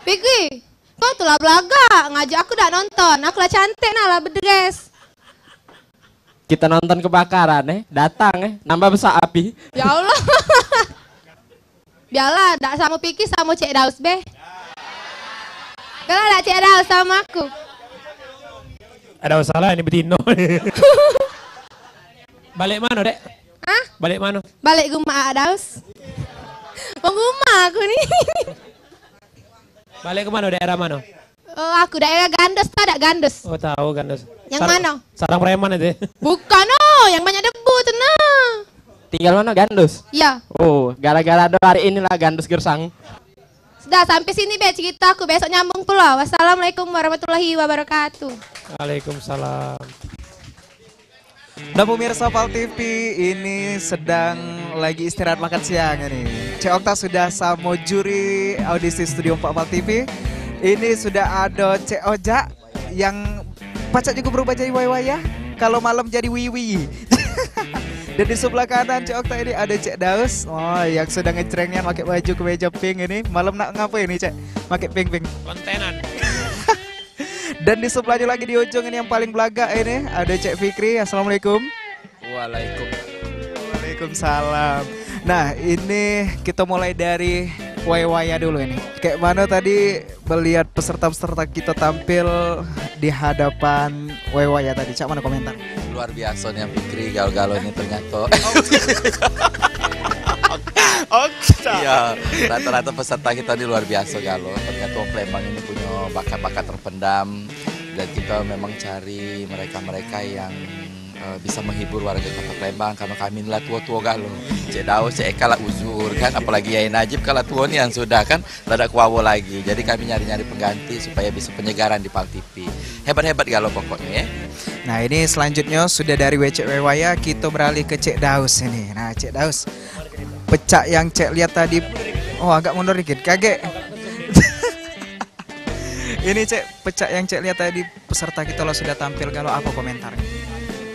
Pikri, kau tu lah belagak, ngajak aku dak nonton. Aku lah cantik nah, lah bedress. Kita nonton kebakaran eh, datang eh, nambah besak api. Ya Allah. Biarlah, dak samo Pikri, samo Cek Daus be. Biarlah dak Cek Daus samo aku. Ada masalah ini betino. Balik mano, Dek? Hah? Balik mano? Balik rumah Aa Daus. Wong rumah aku ni. Balik ke mano, daerah mano? Oh, aku daerah Gandos, tau dak Gandos? Oh, tahu Gandos. Yang mano? Sarang preman itu. Bukan, oh, yang banyak debu tu nah. Tinggal mano, Gandos? Iya. Oh, gara-gara ado hari inilah Gandos gersang. Sudah, sampai sini be cerita aku, besok nyambung pulo. Wassalamualaikum warahmatullahi wabarakatuh. Waalaikumsalam. Nah, pemirsa Pal T V, ini sedang lagi istirahat makan siang ini. Cek Okta sudah samo juri audisi Studio Empat Pal T V. Ini sudah ada Cek Ojak yang pacak juga berubah jadi Wai Wai ya. Kalau malam jadi Wiwi. Dan di sebelah kanan Cek Okta ini ada Cek Daus. Oh, yang sudah ngecreng nian pakai baju kemeja pink ini. Malam nak ngapo ini, Cek? Pakai pink-pink. Kontenan. Dan di sebelahnya lagi di ujung ini yang paling belagak ini ada Cek Fikri. Assalamualaikum. Waalaikum. Waalaikumsalam. Nah, ini kita mulai dari Wai Waya dulu ini. Kayak mana tadi melihat peserta-peserta kita tampil di hadapan Wai Waya tadi? Cak mana komentar? Luar biasa nih yang Fikri galo-galo ini ternyata. Oke. Iya, rata-rata peserta kita ini luar biasa galo. Ternyata wong Palembang ini punya bakat-bakat terpendam dan kita memang cari mereka-mereka yang eh, bisa menghibur warga Kota Palembang karena kami inilah tua-tua galo. Cek Daus, Cek Eka lah uzur kan, apalagi Yai Najib kalah tua ni yang sudah kan, lah dak kuawo lagi. Jadi kami nyari-nyari pengganti supaya bisa penyegaran di Pal T V. Hebat-hebat galo pokoknya ya. Nah, ini selanjutnya sudah dari W C W Waya, kita beralih ke Cek Daus ini. Nah, Cek Daus, pecak yang Cek lihat tadi, oh, agak mundur dikit, kagek. Ini Cek, pecak yang Cek lihat tadi, peserta kita lo sudah tampil, kalau apa komentar?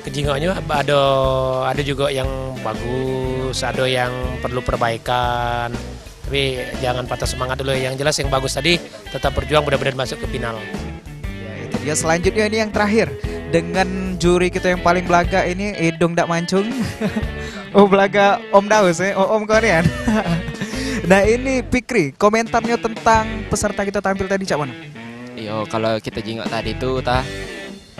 Kejingoknya ada, ada juga yang bagus, ada yang perlu perbaikan. Tapi jangan patah semangat dulu. Yang jelas yang bagus tadi tetap berjuang, mudah-mudahan masuk ke final. Ya, itu dia. Selanjutnya ini yang terakhir Dengan juri kita yang paling belaga ini, hidung dak mancung. Oh, belaga Om Daus, eh? Oh, Om kau nian. Nah, ini Fikri, komentarnya tentang peserta kita tampil tadi, cak mana? Iyo, kalau kita jingok tadi tu, tah,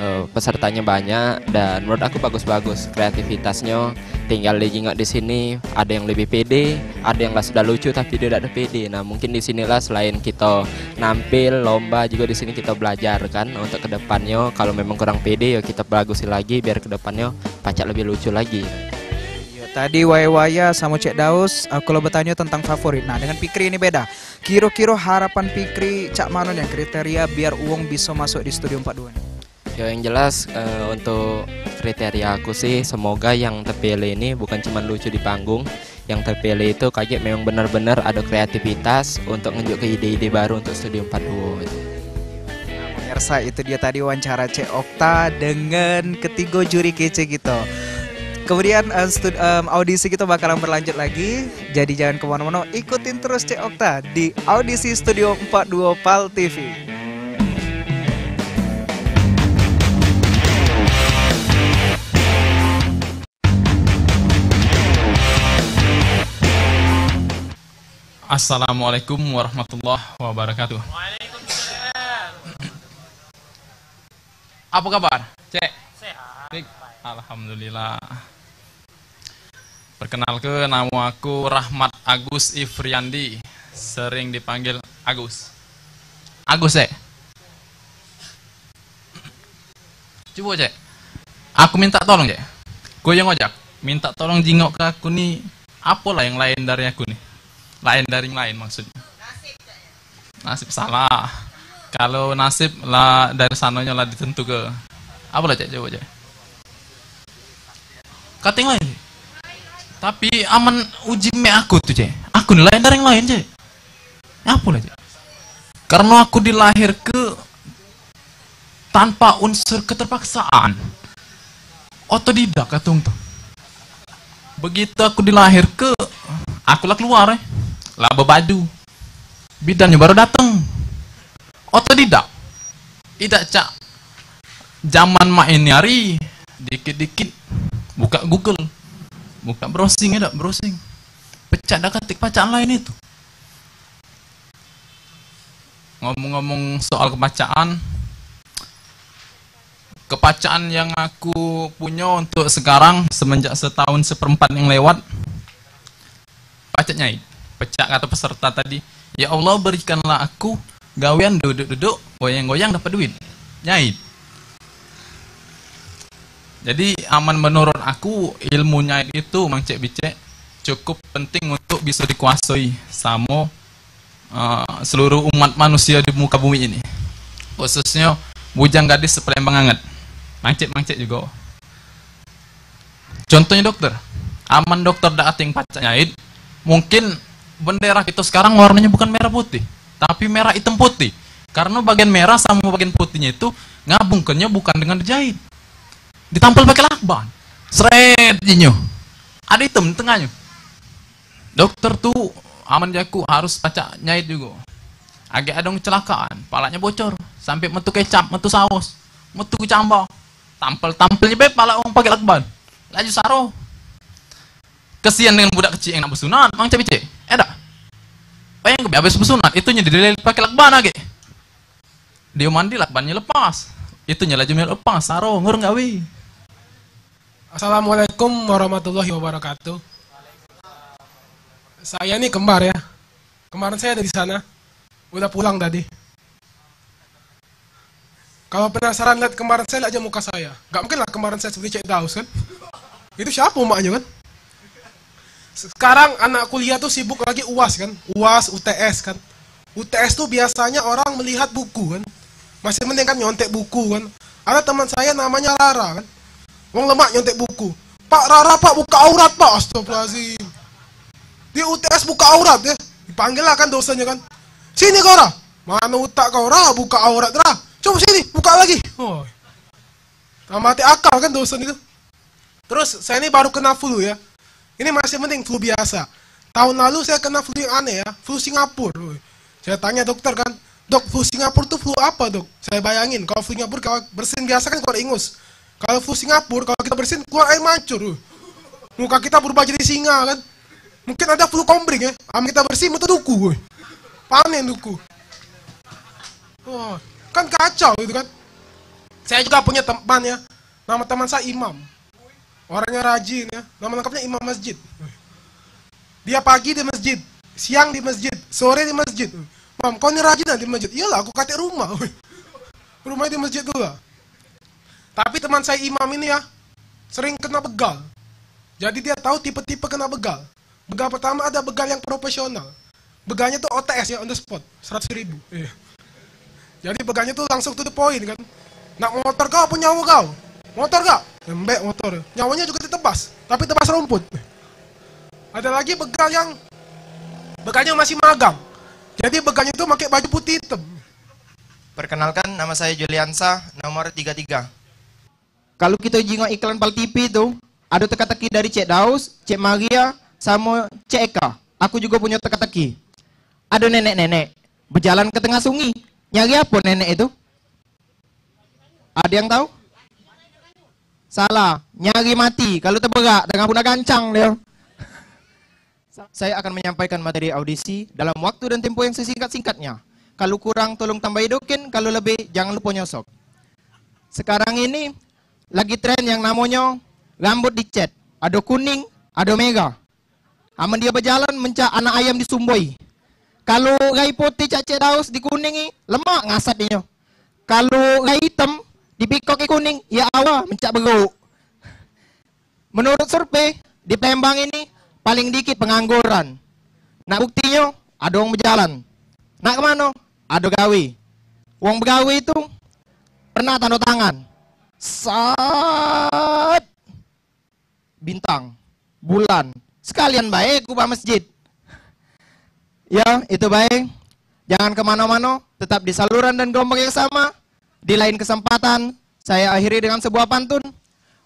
eh, pesertanya banyak dan menurut aku bagus-bagus kreativitasnya. Tinggal dijingok di sini, ada yang lebih pede, ada yang lah sudah lucu tapi dia dak ada pede. Nah, mungkin di sinilah selain kita nampil lomba juga di sini kita belajar kan untuk kedepannya. Kalau memang kurang pede ya kita bagusin lagi biar kedepannya pacak lebih lucu lagi. Yo, tadi Waya-Waya sama Cek Daus, aku lo bertanya tentang favorit. Nah, dengan Fikri ini beda. Kiro-kiro harapan Fikri cak mano nih kriteria biar uwong bisa masuk di Studio empat dua nih? Yo, yang jelas, eh, untuk kriteria aku sih, semoga yang terpilih ini bukan cuma lucu di panggung, yang terpilih itu kagek memang benar-benar ada kreativitas untuk nunjuk ke ide-ide baru untuk Studio empat dua itu. Nah, pemirsa, itu dia tadi wawancara Cek Okta dengan ketiga juri kece kita. Kemudian, eh, stud- em, audisi kita bakalan berlanjut lagi. Jadi jangan kemana-mana, ikutin terus Cek Okta di audisi Studio empat dua Pal T V. Assalamualaikum warahmatullahi wabarakatuh. Apa kabar, Cek? Sehat. Baik. Alhamdulillah. Perkenalke, nama aku Rahmat Agus Ifriandi, sering dipanggil Agus. Agus, Cek. Cubo, Cek. Aku minta tolong, Cek. Goyang ojak. Minta tolong jingok ke aku ni. Apolah yang lain dari aku ni? Lain dari yang lain maksudnya. Nasib salah. Kalau nasib lah dari sanonyo lah ditentuke. Apolah, Cek, cubo, Cek. Kating lain. Tapi amen uji mek aku tu, Cek. Aku ni lain dari yang lain, Cek. Apolah, Cek. Karena aku dilahirke tanpa unsur keterpaksaan. Otodidak katung tu. Begitu aku dilahirke, aku lah keluar, eh. Lah bebaju. Bidannyo baru dateng. Otodidak. Idak cak zaman mak ini hari, dikit-dikit buka Google. Buka browsing, idak browsing. Pecak dak katik pacaan lain itu. Ngomong-ngomong soal kepacaan, kepacaan yang aku punyo untuk sekarang semenjak setahun seperempat yang lewat, pacak nyait. Pecak kato peserta tadi, "Ya Allah, berikanlah aku gawean duduk-duduk, goyang-goyang, dapat duit." Nyait. Jadi, amen menurut aku, ilmu nyait itu, Mang Cek Bicek, cukup penting untuk bisa dikuasai samo eh, seluruh umat manusia di muka bumi ini. Khususnyo bujang gadis sepelembang anget. Mangcek-mangcek jugo. Contohnyo dokter. Amen dokter dak kating pacak nyait, mungkin bendera kito sekarang warnanyo bukan merah putih, tapi merah item putih. Karno bagian merah samo bagian putihnyo itu ngabungkannyo bukan dengan dijait. Ditampel pakai lakban. Sret jinyo. Ado item di tengahnyo. Dokter tu amen jaku harus pacak nyait jugo. Agek ado kecelakaan, palaknyo bocor, sampe metu kecap, metu saos, metu kecambah. Tampel-tampel je be palak wong pake lakban. Laju saro. Kesian dengan budak kecik yang nak besunat, Mang Cek Bicek. Eh dak? Bayangke be abis besunat, itunyo dilele pake lakban agek. Dio mandi lakbannyo lepas. Itunyo laju melo lepas, saro, ngurung gawe. Assalamualaikum warahmatullahi wabarakatuh. Saya ni kembar ya. Kembaran saya ada di sana. Udah pulang tadi. Kalau penasaran lihat kembaran saya, lihat aja muka saya. Gak mungkin lah kembaran saya seperti Cek Daus kan? Itu siapa maknya kan? Sekarang anak kuliah tuh sibuk lagi uas kan? Uas, U T S kan? U T S tuh biasanya orang melihat buku kan? Masih mending kan nyontek buku kan? Ada teman saya namanya Rara kan? Wong lemak nyontek buku. "Pak, Rara, Pak, buka aurat, Pak." Astagfirullahaladzim. Di U T S buka aurat ya. Dipanggil lah kan dosennya kan. "Sini kau, Ra." "Mana utak kau, Ra, buka aurat, Ra? Coba sini, buka lagi." Oh. Mati akal kan dosen itu. Terus saya ini baru kena flu ya. Ini masih mending flu biasa. Tahun lalu saya kena flu yang aneh ya, flu Singapura. Woi. Saya tanya dokter kan, Dok, flu Singapura tuh flu apa, Dok? Saya bayangin, kalau flu Singapura, kalau bersin biasa kan keluar ingus. Kalau flu Singapura, kalau kita bersin, keluar air mancur. Muka kita berubah jadi singa, kan? Mungkin ada flu kombring, ya. Am kita bersin, mutu duku. Panen duku. Wah, kan kacau gitu, kan? Saya juga punya teman, ya. Nama teman saya Imam. Orangnya rajin, ya. Nama lengkapnya Imam Masjid. Dia pagi di masjid, siang di masjid, sore di masjid. Mam, kau ni rajin di masjid? Iyalah, aku katik rumah. Rumahnya di masjid tu lah. Tapi teman saya Imam ini, ya, sering kena begal. Jadi dia tahu tipe-tipe kena begal. Begal pertama ada begal yang profesional. Begalnya tuh O T S, ya, on the spot, seratus ribu. Iya. Jadi begalnya tuh langsung to the point, kan. Nak motor kau apa nyawa kau? Motor kau? Lembek motor. Nyawanya juga ditebas, tapi tebas rumput. Ada lagi begal yang begalnya masih magang. Jadi begalnya tuh pakai baju putih hitam. Perkenalkan, nama saya Juliansa, nomor tiga tiga. Kalu kito jingok iklan Pal T V tu, ado teka-teki dari Cek Daus, Cek Maria, samo Cek Eka. Aku jugo punyo teka-teki. Ado nenek-nenek bejalan ke tengah sungi. Nyari apo nenek itu? Ado yang tau? Salah, nyari mati. Kalu teberak, tengah puna gancang dio. Saya akan menyampaikan materi audisi dalam waktu dan tempo yang sesingkat-singkatnya. Kalu kurang, tolong tambahi doken, kalu lebih, jangan lupo nyosok. Sekarang ini lagi tren yang namonyo rambut dicet, ado kuning, ado merah. Amen dio bejalan mencak anak ayam di Sumboi. Kalu rai putih cak Cek Daus dikuningi, lemak ngasat inyo. Kalu rai item dipikoki kuning, ya awak mencak beruk. Menurut survei, di Palembang ini paling dikit pengangguran. Nak buktinyo, ado wong bejalan. Nak ke mano? Ado gawe. Wong begawe itu pernah tanda tangan. Sat. Bintang, bulan. Sekalian bae kubah masjid. Ya, itu bae. Jangan ke mano-mano, tetap di saluran dan gelombang yang sama. Di lain kesempatan, saya akhiri dengan sebuah pantun.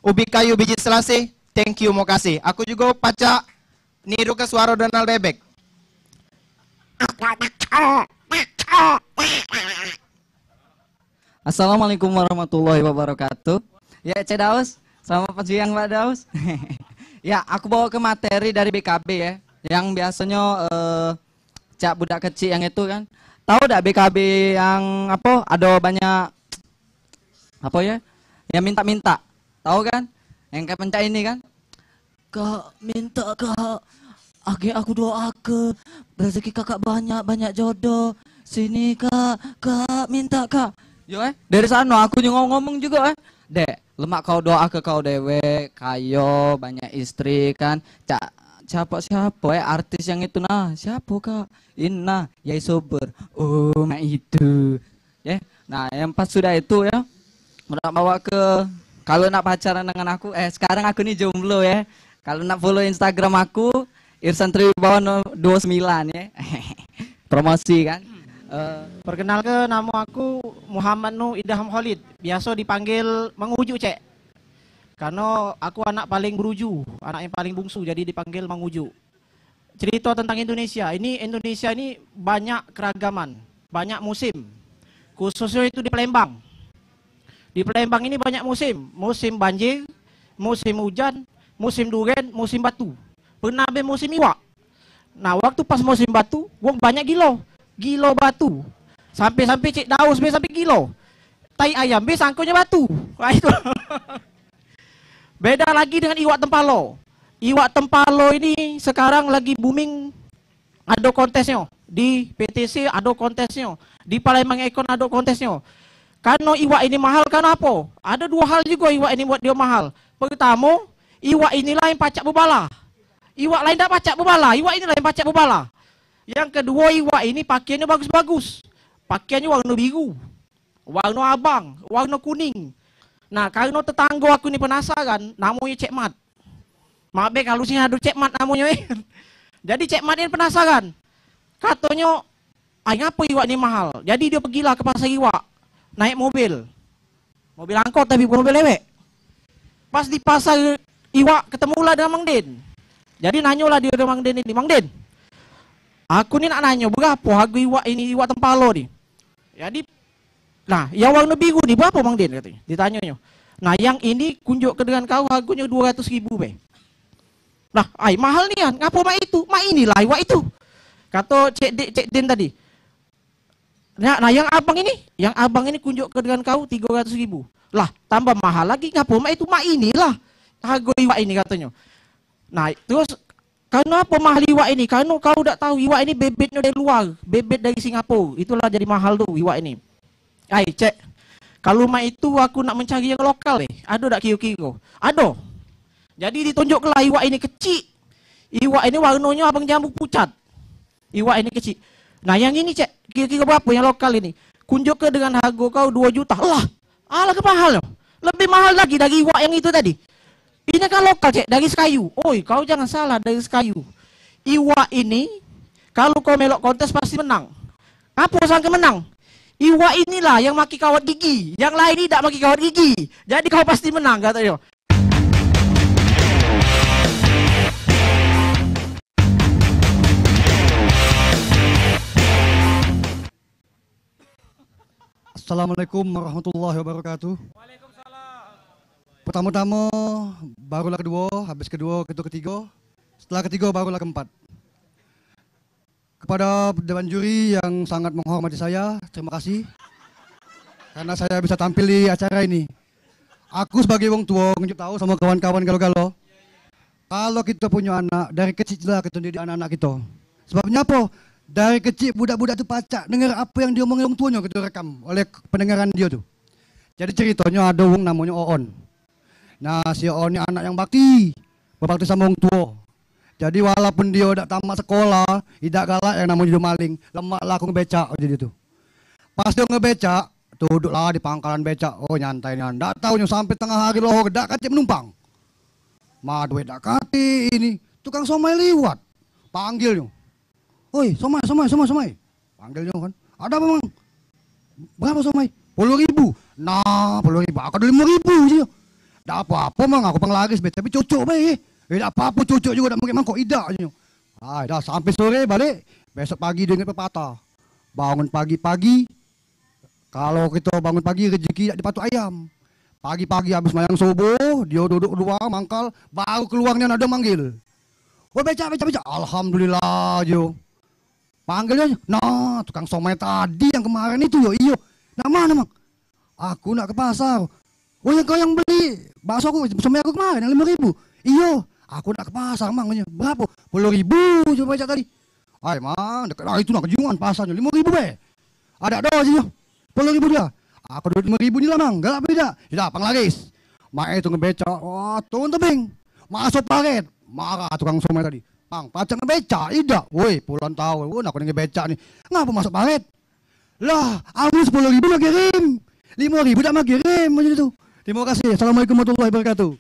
Ubi kayu biji selasih, thank you, mokasih. Aku jugo pacak niru ke suaro Donald Bebek. Assalamualaikum warahmatullahi wabarakatuh. Ya, Cek Daus. Selamat siang, Pak Daus. Ya, aku bawa ke materi dari B K B ya. Yang biasanya eh, cak budak kecil yang itu kan. Tahu dak B K B yang apa? Ada banyak apa ya? Yang minta-minta. Tahu kan? Yang kayak pencak ini kan? Kak, minta, Kak. Age aku doa ke rezeki kakak banyak, banyak jodoh. Sini, Kak, Kak, minta, Kak. Yo, eh, dari sana aku juga ngomong juga, eh. Dek, lemak kau doa ke kau dewek, kayo, banyak istri kan. Cak, siapa, siapa, eh, artis yang itu nah? Siapa, Kak? Ini nah, Yai Sober. Oh, mak itu. Ya. Nah, yang pas sudah itu ya, nak bawa ke, kalau nak pacaran dengan aku, eh, sekarang aku ni jomblo ya. Kalau nak follow Instagram aku, Irsan Triwibawa no- dua sembilan ya. Promosi kan. Eh, Perkenalke, nama aku Muhammad Nur Idham Khalid, biasa dipanggil Mang Uju, Cek. Karena aku anak paling beruju, anak yang paling bungsu, jadi dipanggil Mang Uju. Cerita tentang Indonesia. Ini Indonesia ini banyak keragaman, banyak musim. Khususnya itu di Palembang. Di Palembang ini banyak musim, musim banjir, musim hujan, musim duren, musim batu. Pernah be musim iwak. Nah, waktu pas musim batu, wong banyak gilo. Gilo batu. Sampai-sampai Cek Daus be sampai gilo. Tai ayam be sangkonyo batu. Wah, itu. Beda lagi dengan iwak tempalo. Iwak tempalo ini sekarang lagi booming, ado kontesnyo. Di P T C ado kontesnyo. Di Palembang Econ ado kontesnyo. Karena iwak ini mahal, karena apa? Ada dua hal juga iwak ini buat dia mahal. Pertama, iwak inilah yang pacak bebala. Iwak lain tak pacak bebala, iwak inilah yang pacak bebala. Yang kedua, iwak ini pakaiannya bagus-bagus. Pakaiannya warna biru, warna abang, warna kuning. Nah, karena tetangga aku ni penasaran, namanya Cek Mat. Mak be kalau sini ada Cek Mat namanya, eh. Jadi Cek Mat ni penasaran. Katanya, "Ai, ngapa iwak ni mahal?" Jadi dia pergilah ke pasar iwak, naik mobil. Mobil angkot tapi bukan mobil dewek. Pas di pasar iwak ketemulah dengan Mang Din. Jadi nanyolah dia dengan Mang Din ini, "Mang Din, aku ni nak nanyo berapa harga iwak ini, iwak tempalo ni?" Jadi, nah, yang warna biru ni berapa, Mang Din? Katanya. Ditanyo nyo. Nah, yang ini kunjuk ke dengan kau harganya dua ratus ribu be. Nah, ai, mahal nian. Ngapo mak itu? Mak inilah iwak itu. Kato Cek Di-, Cek Din tadi. Nah, nah, yang abang ini, yang abang ini kunjuk ke dengan kau tiga ratus ribu. Lah, tambah mahal lagi. Ngapo mak itu? Mak inilah harga iwak ini, katonyo. Nah, terus, karena apa mahal iwak ini? Karena kau dak tahu, iwak ini bebetnya dari luar, bebet dari Singapura. Itulah jadi mahal tu iwak ini. Ai, Cek, kalau mak itu aku nak mencari yang lokal, eh. Ado dak kiro-kiro? Ado. Jadi ditunjuk lah iwak ini kecik. Iwak ini warnanya abang jambu pucat. Iwak ini kecik. Nah, yang ini, Cek, kiro-kiro berapa yang lokal ini? Kunjuk ke dengan harga kau dua juta. Lah, alah ke mahal. Lebih mahal lagi dari iwak yang itu tadi. Ini kan lokal, Cek, dari Sekayu. Oi, kau jangan salah, dari Sekayu. Iwak ini, kalau kau melok kontes, pasti menang. Ngapo sangke menang? Iwak inilah yang maki kawat gigi. Yang lain ni dak maki kawat gigi. Jadi kau pasti menang, katonyo. Assalamualaikum warahmatullahi wabarakatuh. Pertama-tama, barulah kedua, habis kedua, kita ketiga. Setelah ketiga, barulah keempat. Kepada dewan juri yang sangat menghormati saya, terima kasih karena saya bisa tampil di acara ini. Aku sebagai wong tua, ngenjuk tahu sama kawan-kawan galo-galo. Kalau kita punya anak, dari kecil lah kita didik anak-anak kita. Sebabnya apa? Dari kecil budak-budak tu pacak dengar apa yang diomongin wong tuanya, kita rekam oleh pendengaran dia tu. Jadi ceritanya ada wong namanya Oon. Nah, si Oon ni anak yang bakti, berbakti sama wong tua. Jadi walaupun dia dak tamat sekolah, idak galak yang namanya jadi maling, lemak lah aku ngebecak, jadi tu. Pas dia ngebecak, duduklah di pangkalan becak, oh nyantai nian. Dak taunyo sampai tengah hari lohor, dak katik penumpang. Ma duit dak katik ini, tukang somai liwat. Panggilnyo. "Oi, somai, somai, somai, somai." Panggilnyo kan. "Ada apa, Mang?" "Berapa somai?" "Puluh ribu." "Nah, puluh ribu. Aku ada lima ribu je." "Dak apa-apa, Mang. Aku penglaris be, tapi cocok bae." "Eh, dak apa-apa, cocok juga, dak mungkin mangkok idak," je. Ah, dah sampai sore balik. Besok pagi dia ingat pepatah. Bangun pagi-pagi, kalau kita bangun pagi, rezeki dak dipatok ayam. Pagi-pagi habis mayang subuh, dia duduk luar mangkal, baru keluar nian ada manggil. "Woi, becak, becak, becak." "Alhamdulillah," jo. Panggilnya, "Nah, tukang somai tadi yang kemarin itu, yo, iyo. Nak mana, Mang?" "Aku nak ke pasar." "Oh, yang kau yang beli bakso aku, somai aku kemarin yang lima ribu?" "Iyo." "Aku nak ke pasar, Mang." "Berapa?" "Puluh ribu," jo becak tadi. "Ai, Mang, dekat lah itu nak kejungan pasarnya, lima ribu be." "Ada do sih, puluh ribu dia." "Aku duit lima ribu ni lah, Mang, galak beli dak?" Sudah, penglaris. Mak itu ngebecak, wah, turun tebing. Masuk paret. Marah tukang somai tadi. "Mang, pacak ngebecak, idak?" "Woi, puluhan tahun, woi, aku ni ngebecak ni. Ngapa masuk paret?" "Lah, aku sepuluh ribu nak kirim. Lima ribu dak mau kirim," macam itu. Terima kasih. Assalamualaikum warahmatullahi wabarakatuh.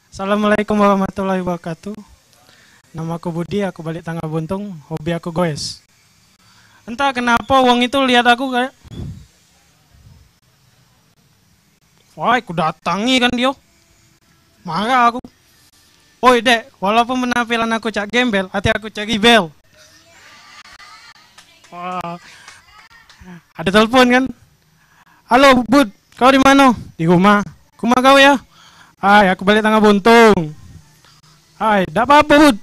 Assalamualaikum warahmatullahi wabarakatuh. Nama aku Budi, aku balik Tangga Buntung, hobi aku goes. Entah kenapa wong itu lihat aku kayak, wah, aku datangi kan dia. Marah aku. Oi, Dek, walaupun penampilan aku cak gembel, hati aku cak gibel. Wah. Ada telepon kan? Halo, Bud, kau di mano? Di rumah. Ke rumah kau ya? Ai, aku balik Tangga Buntung. Ai, dak apa-apa, Bud.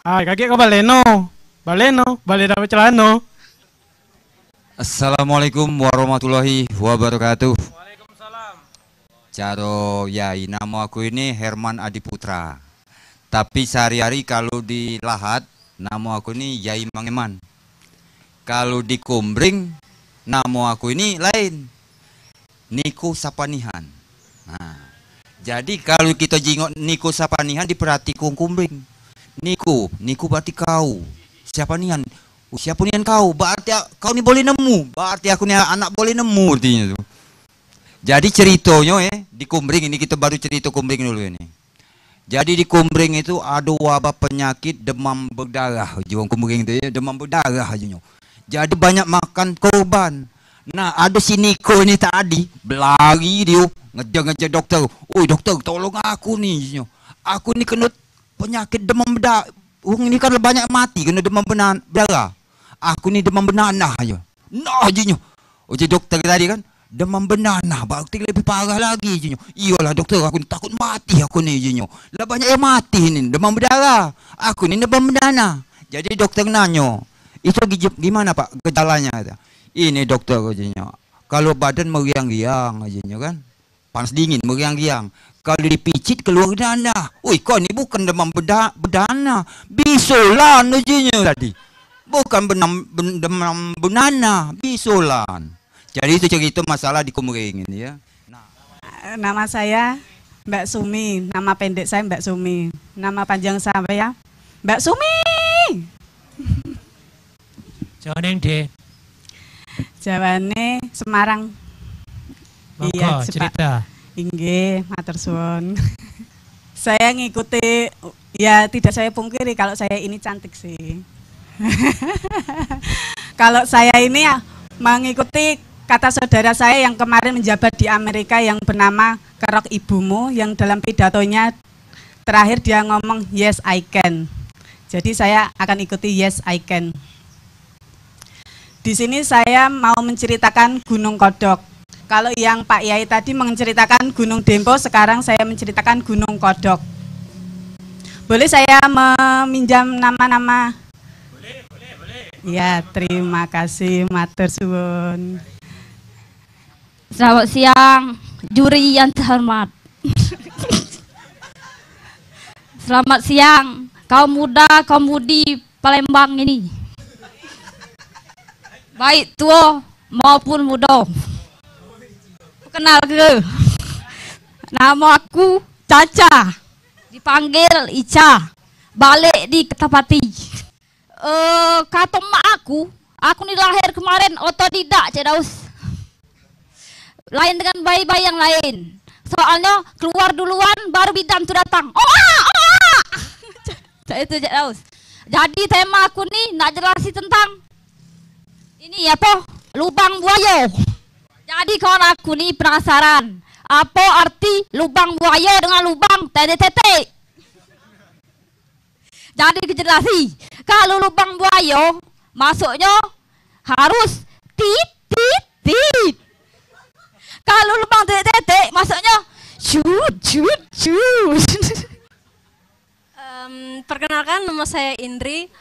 Ai, kagek kau baleno. Baleno, balik dak becelano. Assalamualaikum warahmatullahi wabarakatuh. Waalaikumsalam. Caro Yai, namo aku ini Herman Adi Putra. Tapi sehari-hari kalau di Lahat, namo aku ini Yai Mangeman. Kalau di Kumbring, namo aku ini lain. Niko Sapanihan. Nah, jadi kalau kita jingok Niko Sapanihan, diperhati wong Kumbring. Niko, Niko berarti kau. Sapanihan, oh, siapa nian kau? Berarti a-, kau ni boleh nemu. Berarti aku ni anak boleh nemu artinya tu. Jadi ceritonyo, eh, di Kumbring ini, kita baru cerita Kumbring dulu ini. Jadi di Kumbring itu ada wabah penyakit demam berdarah, uji wong Kumbring tu ya, demam berdarah aja nyo. Jadi banyak makan korban. Nah, ada si Niko ini tadi, belari dia, ngejar-ngejar dokter. "Oi, dokter, tolong aku ni," nyo. "Aku ni kena penyakit demam berdarah. Wong ini kan banyak mati kena demam bena-, berdarah. "Aku ni demam benanah," aja. "Nah," jinyo. Uji dokter tadi kan, "Demam benanah, berarti lebih parah lagi," jinyo. "Iyolah dokter, aku ni takut mati aku ni," jinyo. "Lah banyak yang mati ni, demam berdarah. Aku ni demam benanah." Jadi dokter nanyo, "Itu gi-, gimana, Pak, gejalanya?" kata. "Ini dokter," jinyo, "kalau badan meriang-riang," jinyo kan. Panas dingin, meriang-riang. Kalau dipicit, keluar danah. Oi, kau ni bukan demam beda-, bedanah. Bisolan ujinyo tadi. Bukan benam-, ben-, demam benanah, bisolan. Jadi itu cerita masalah di Kumering ini ya. Nah. Nama saya Mbak Sumi, nama pendek saya Mbak Sumi. Nama panjang saya Mbak Sumi. Jawane ndi? Jawane Semarang. Monggo, iya, Pak. Cerita. Inggih, matur suwun. Saya ngikuti, ya tidak saya pungkiri kalau saya ini cantik sih. Kalau saya ini ya mengikuti kata saudara saya yang kemarin menjabat di Amerika yang bernama Kerok Ibumu, yang dalam pidatonya terakhir dia ngomong, "Yes, I can." Jadi saya akan ikuti, "Yes, I can." Di sini saya mau menceritakan Gunung Kodok. Kalau yang Pak Yai tadi menceritakan Gunung Dempo, sekarang saya menceritakan Gunung Kodok. Boleh saya meminjam nama-nama? Ya, terima kasih, matur suwun. Selamat siang, juri yang terhormat. Selamat siang, kaum muda, kaum mudi Palembang ini. Baik tua maupun muda. Kenal ke? Nama aku Caca, dipanggil Ica. Balik di Kertapati. Eh, kato mak aku, aku ni lahir kemaren otodidak, Cek Daus. Lain dengan bayi-bayi yang lain. Soalnyo keluar duluan, baru bidan tu datang. Oak, oak. Cak itu, Cek Daus. Jadi tema aku ni nak jelasi tentang ini apo? Lubang buayo. Jadi kawan aku ni penasaran, apo arti lubang buayo dengan lubang tetek-tetek? Jadi kejelasi, kalu lubang buayo masuknyo harus tit, tit, tit. Kalu lubang tetek-tetek masuknyo cut, cut, cut. Em, perkenalkan, nama saya Indri.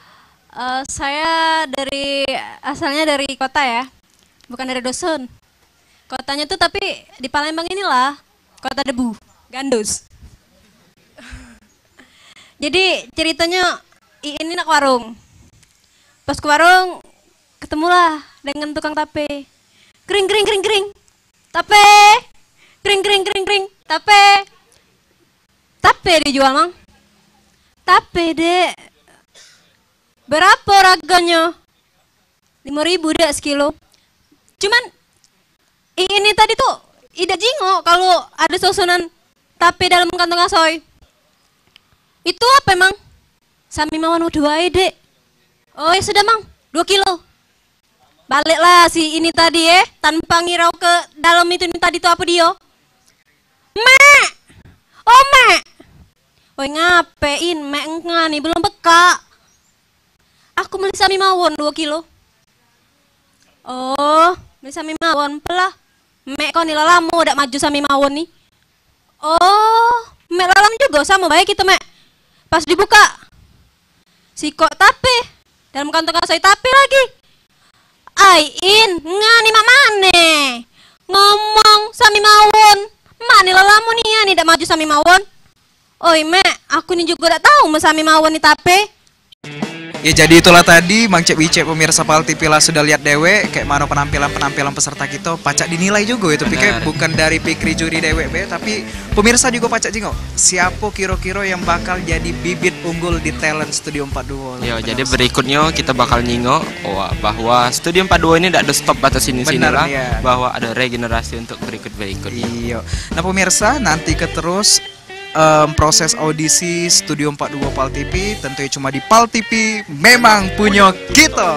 Eh, saya dari, asalnya dari kota ya, bukan dari dusun. Kotanya tuh tapi di Palembang inilah, kota debu, Gandus. Jadi ceritanya, Iin ini nak ke warung. Pas ke warung, ketemulah dengan tukang tape. Kering, kering, kering, kering. Tape. Kering, kering, kering, kering. Tape. Tape dijual, Mang. Tape, Dek. Berapa harganya? Lima ribu, Dek, sekilo. Cuman, ini tadi tuh idak jingok kalau ada susunan tape dalam kantong asoy. Itu apa, Mang? Sami mawon dua ae, Dek. Oh, ya sudah, Mang. Dua kilo. Baliklah si ini tadi, eh, tanpa ngirau ke dalam itu ni tadi tu apa dia. Mek! Oh, Mek! Oi, ngapein Mek ngani belum beka? Aku beli sami mawon dua kilo. Oh, beli sami mawon pelah. Mek kau ni lah lamo dak maju sami mawon ni. Oh, Mek lalam juga sama bae kita, Mek. Pas dibuka, sikok tape, dalam kantong kasoi tape lagi. Ai, In, ngani mak mane? Ngomong sami mawon, mak ni lah lamo nian ni dak maju sami mawon. Oi, Mek, aku ni juga dak tau mesami mawon ni tape. Ya, jadi itulah tadi, Mang Cek Wicek, pemirsa Pal T V lah sudah lihat dewek, kayak mano penampilan-penampilan peserta kita, pacak dinilai juga itu, Pi, kayak bukan dari pikri juri dewek be, tapi pemirsa juga pacak jingok. Siapa kira-kira yang bakal jadi bibit unggul di talent Studio empat dua? Yo, jadi berikutnya kita bakal nyingok bahwa, bahwa Studio empat dua ini dak ada stop batas sini sini lah, bahwa ada regenerasi untuk berikut-berikutnya. Iya. Nah, pemirsa, nanti ke terus em, proses audisi Studio empat dua Pal T V, tentunya cuma di Pal T V, memang punya kita.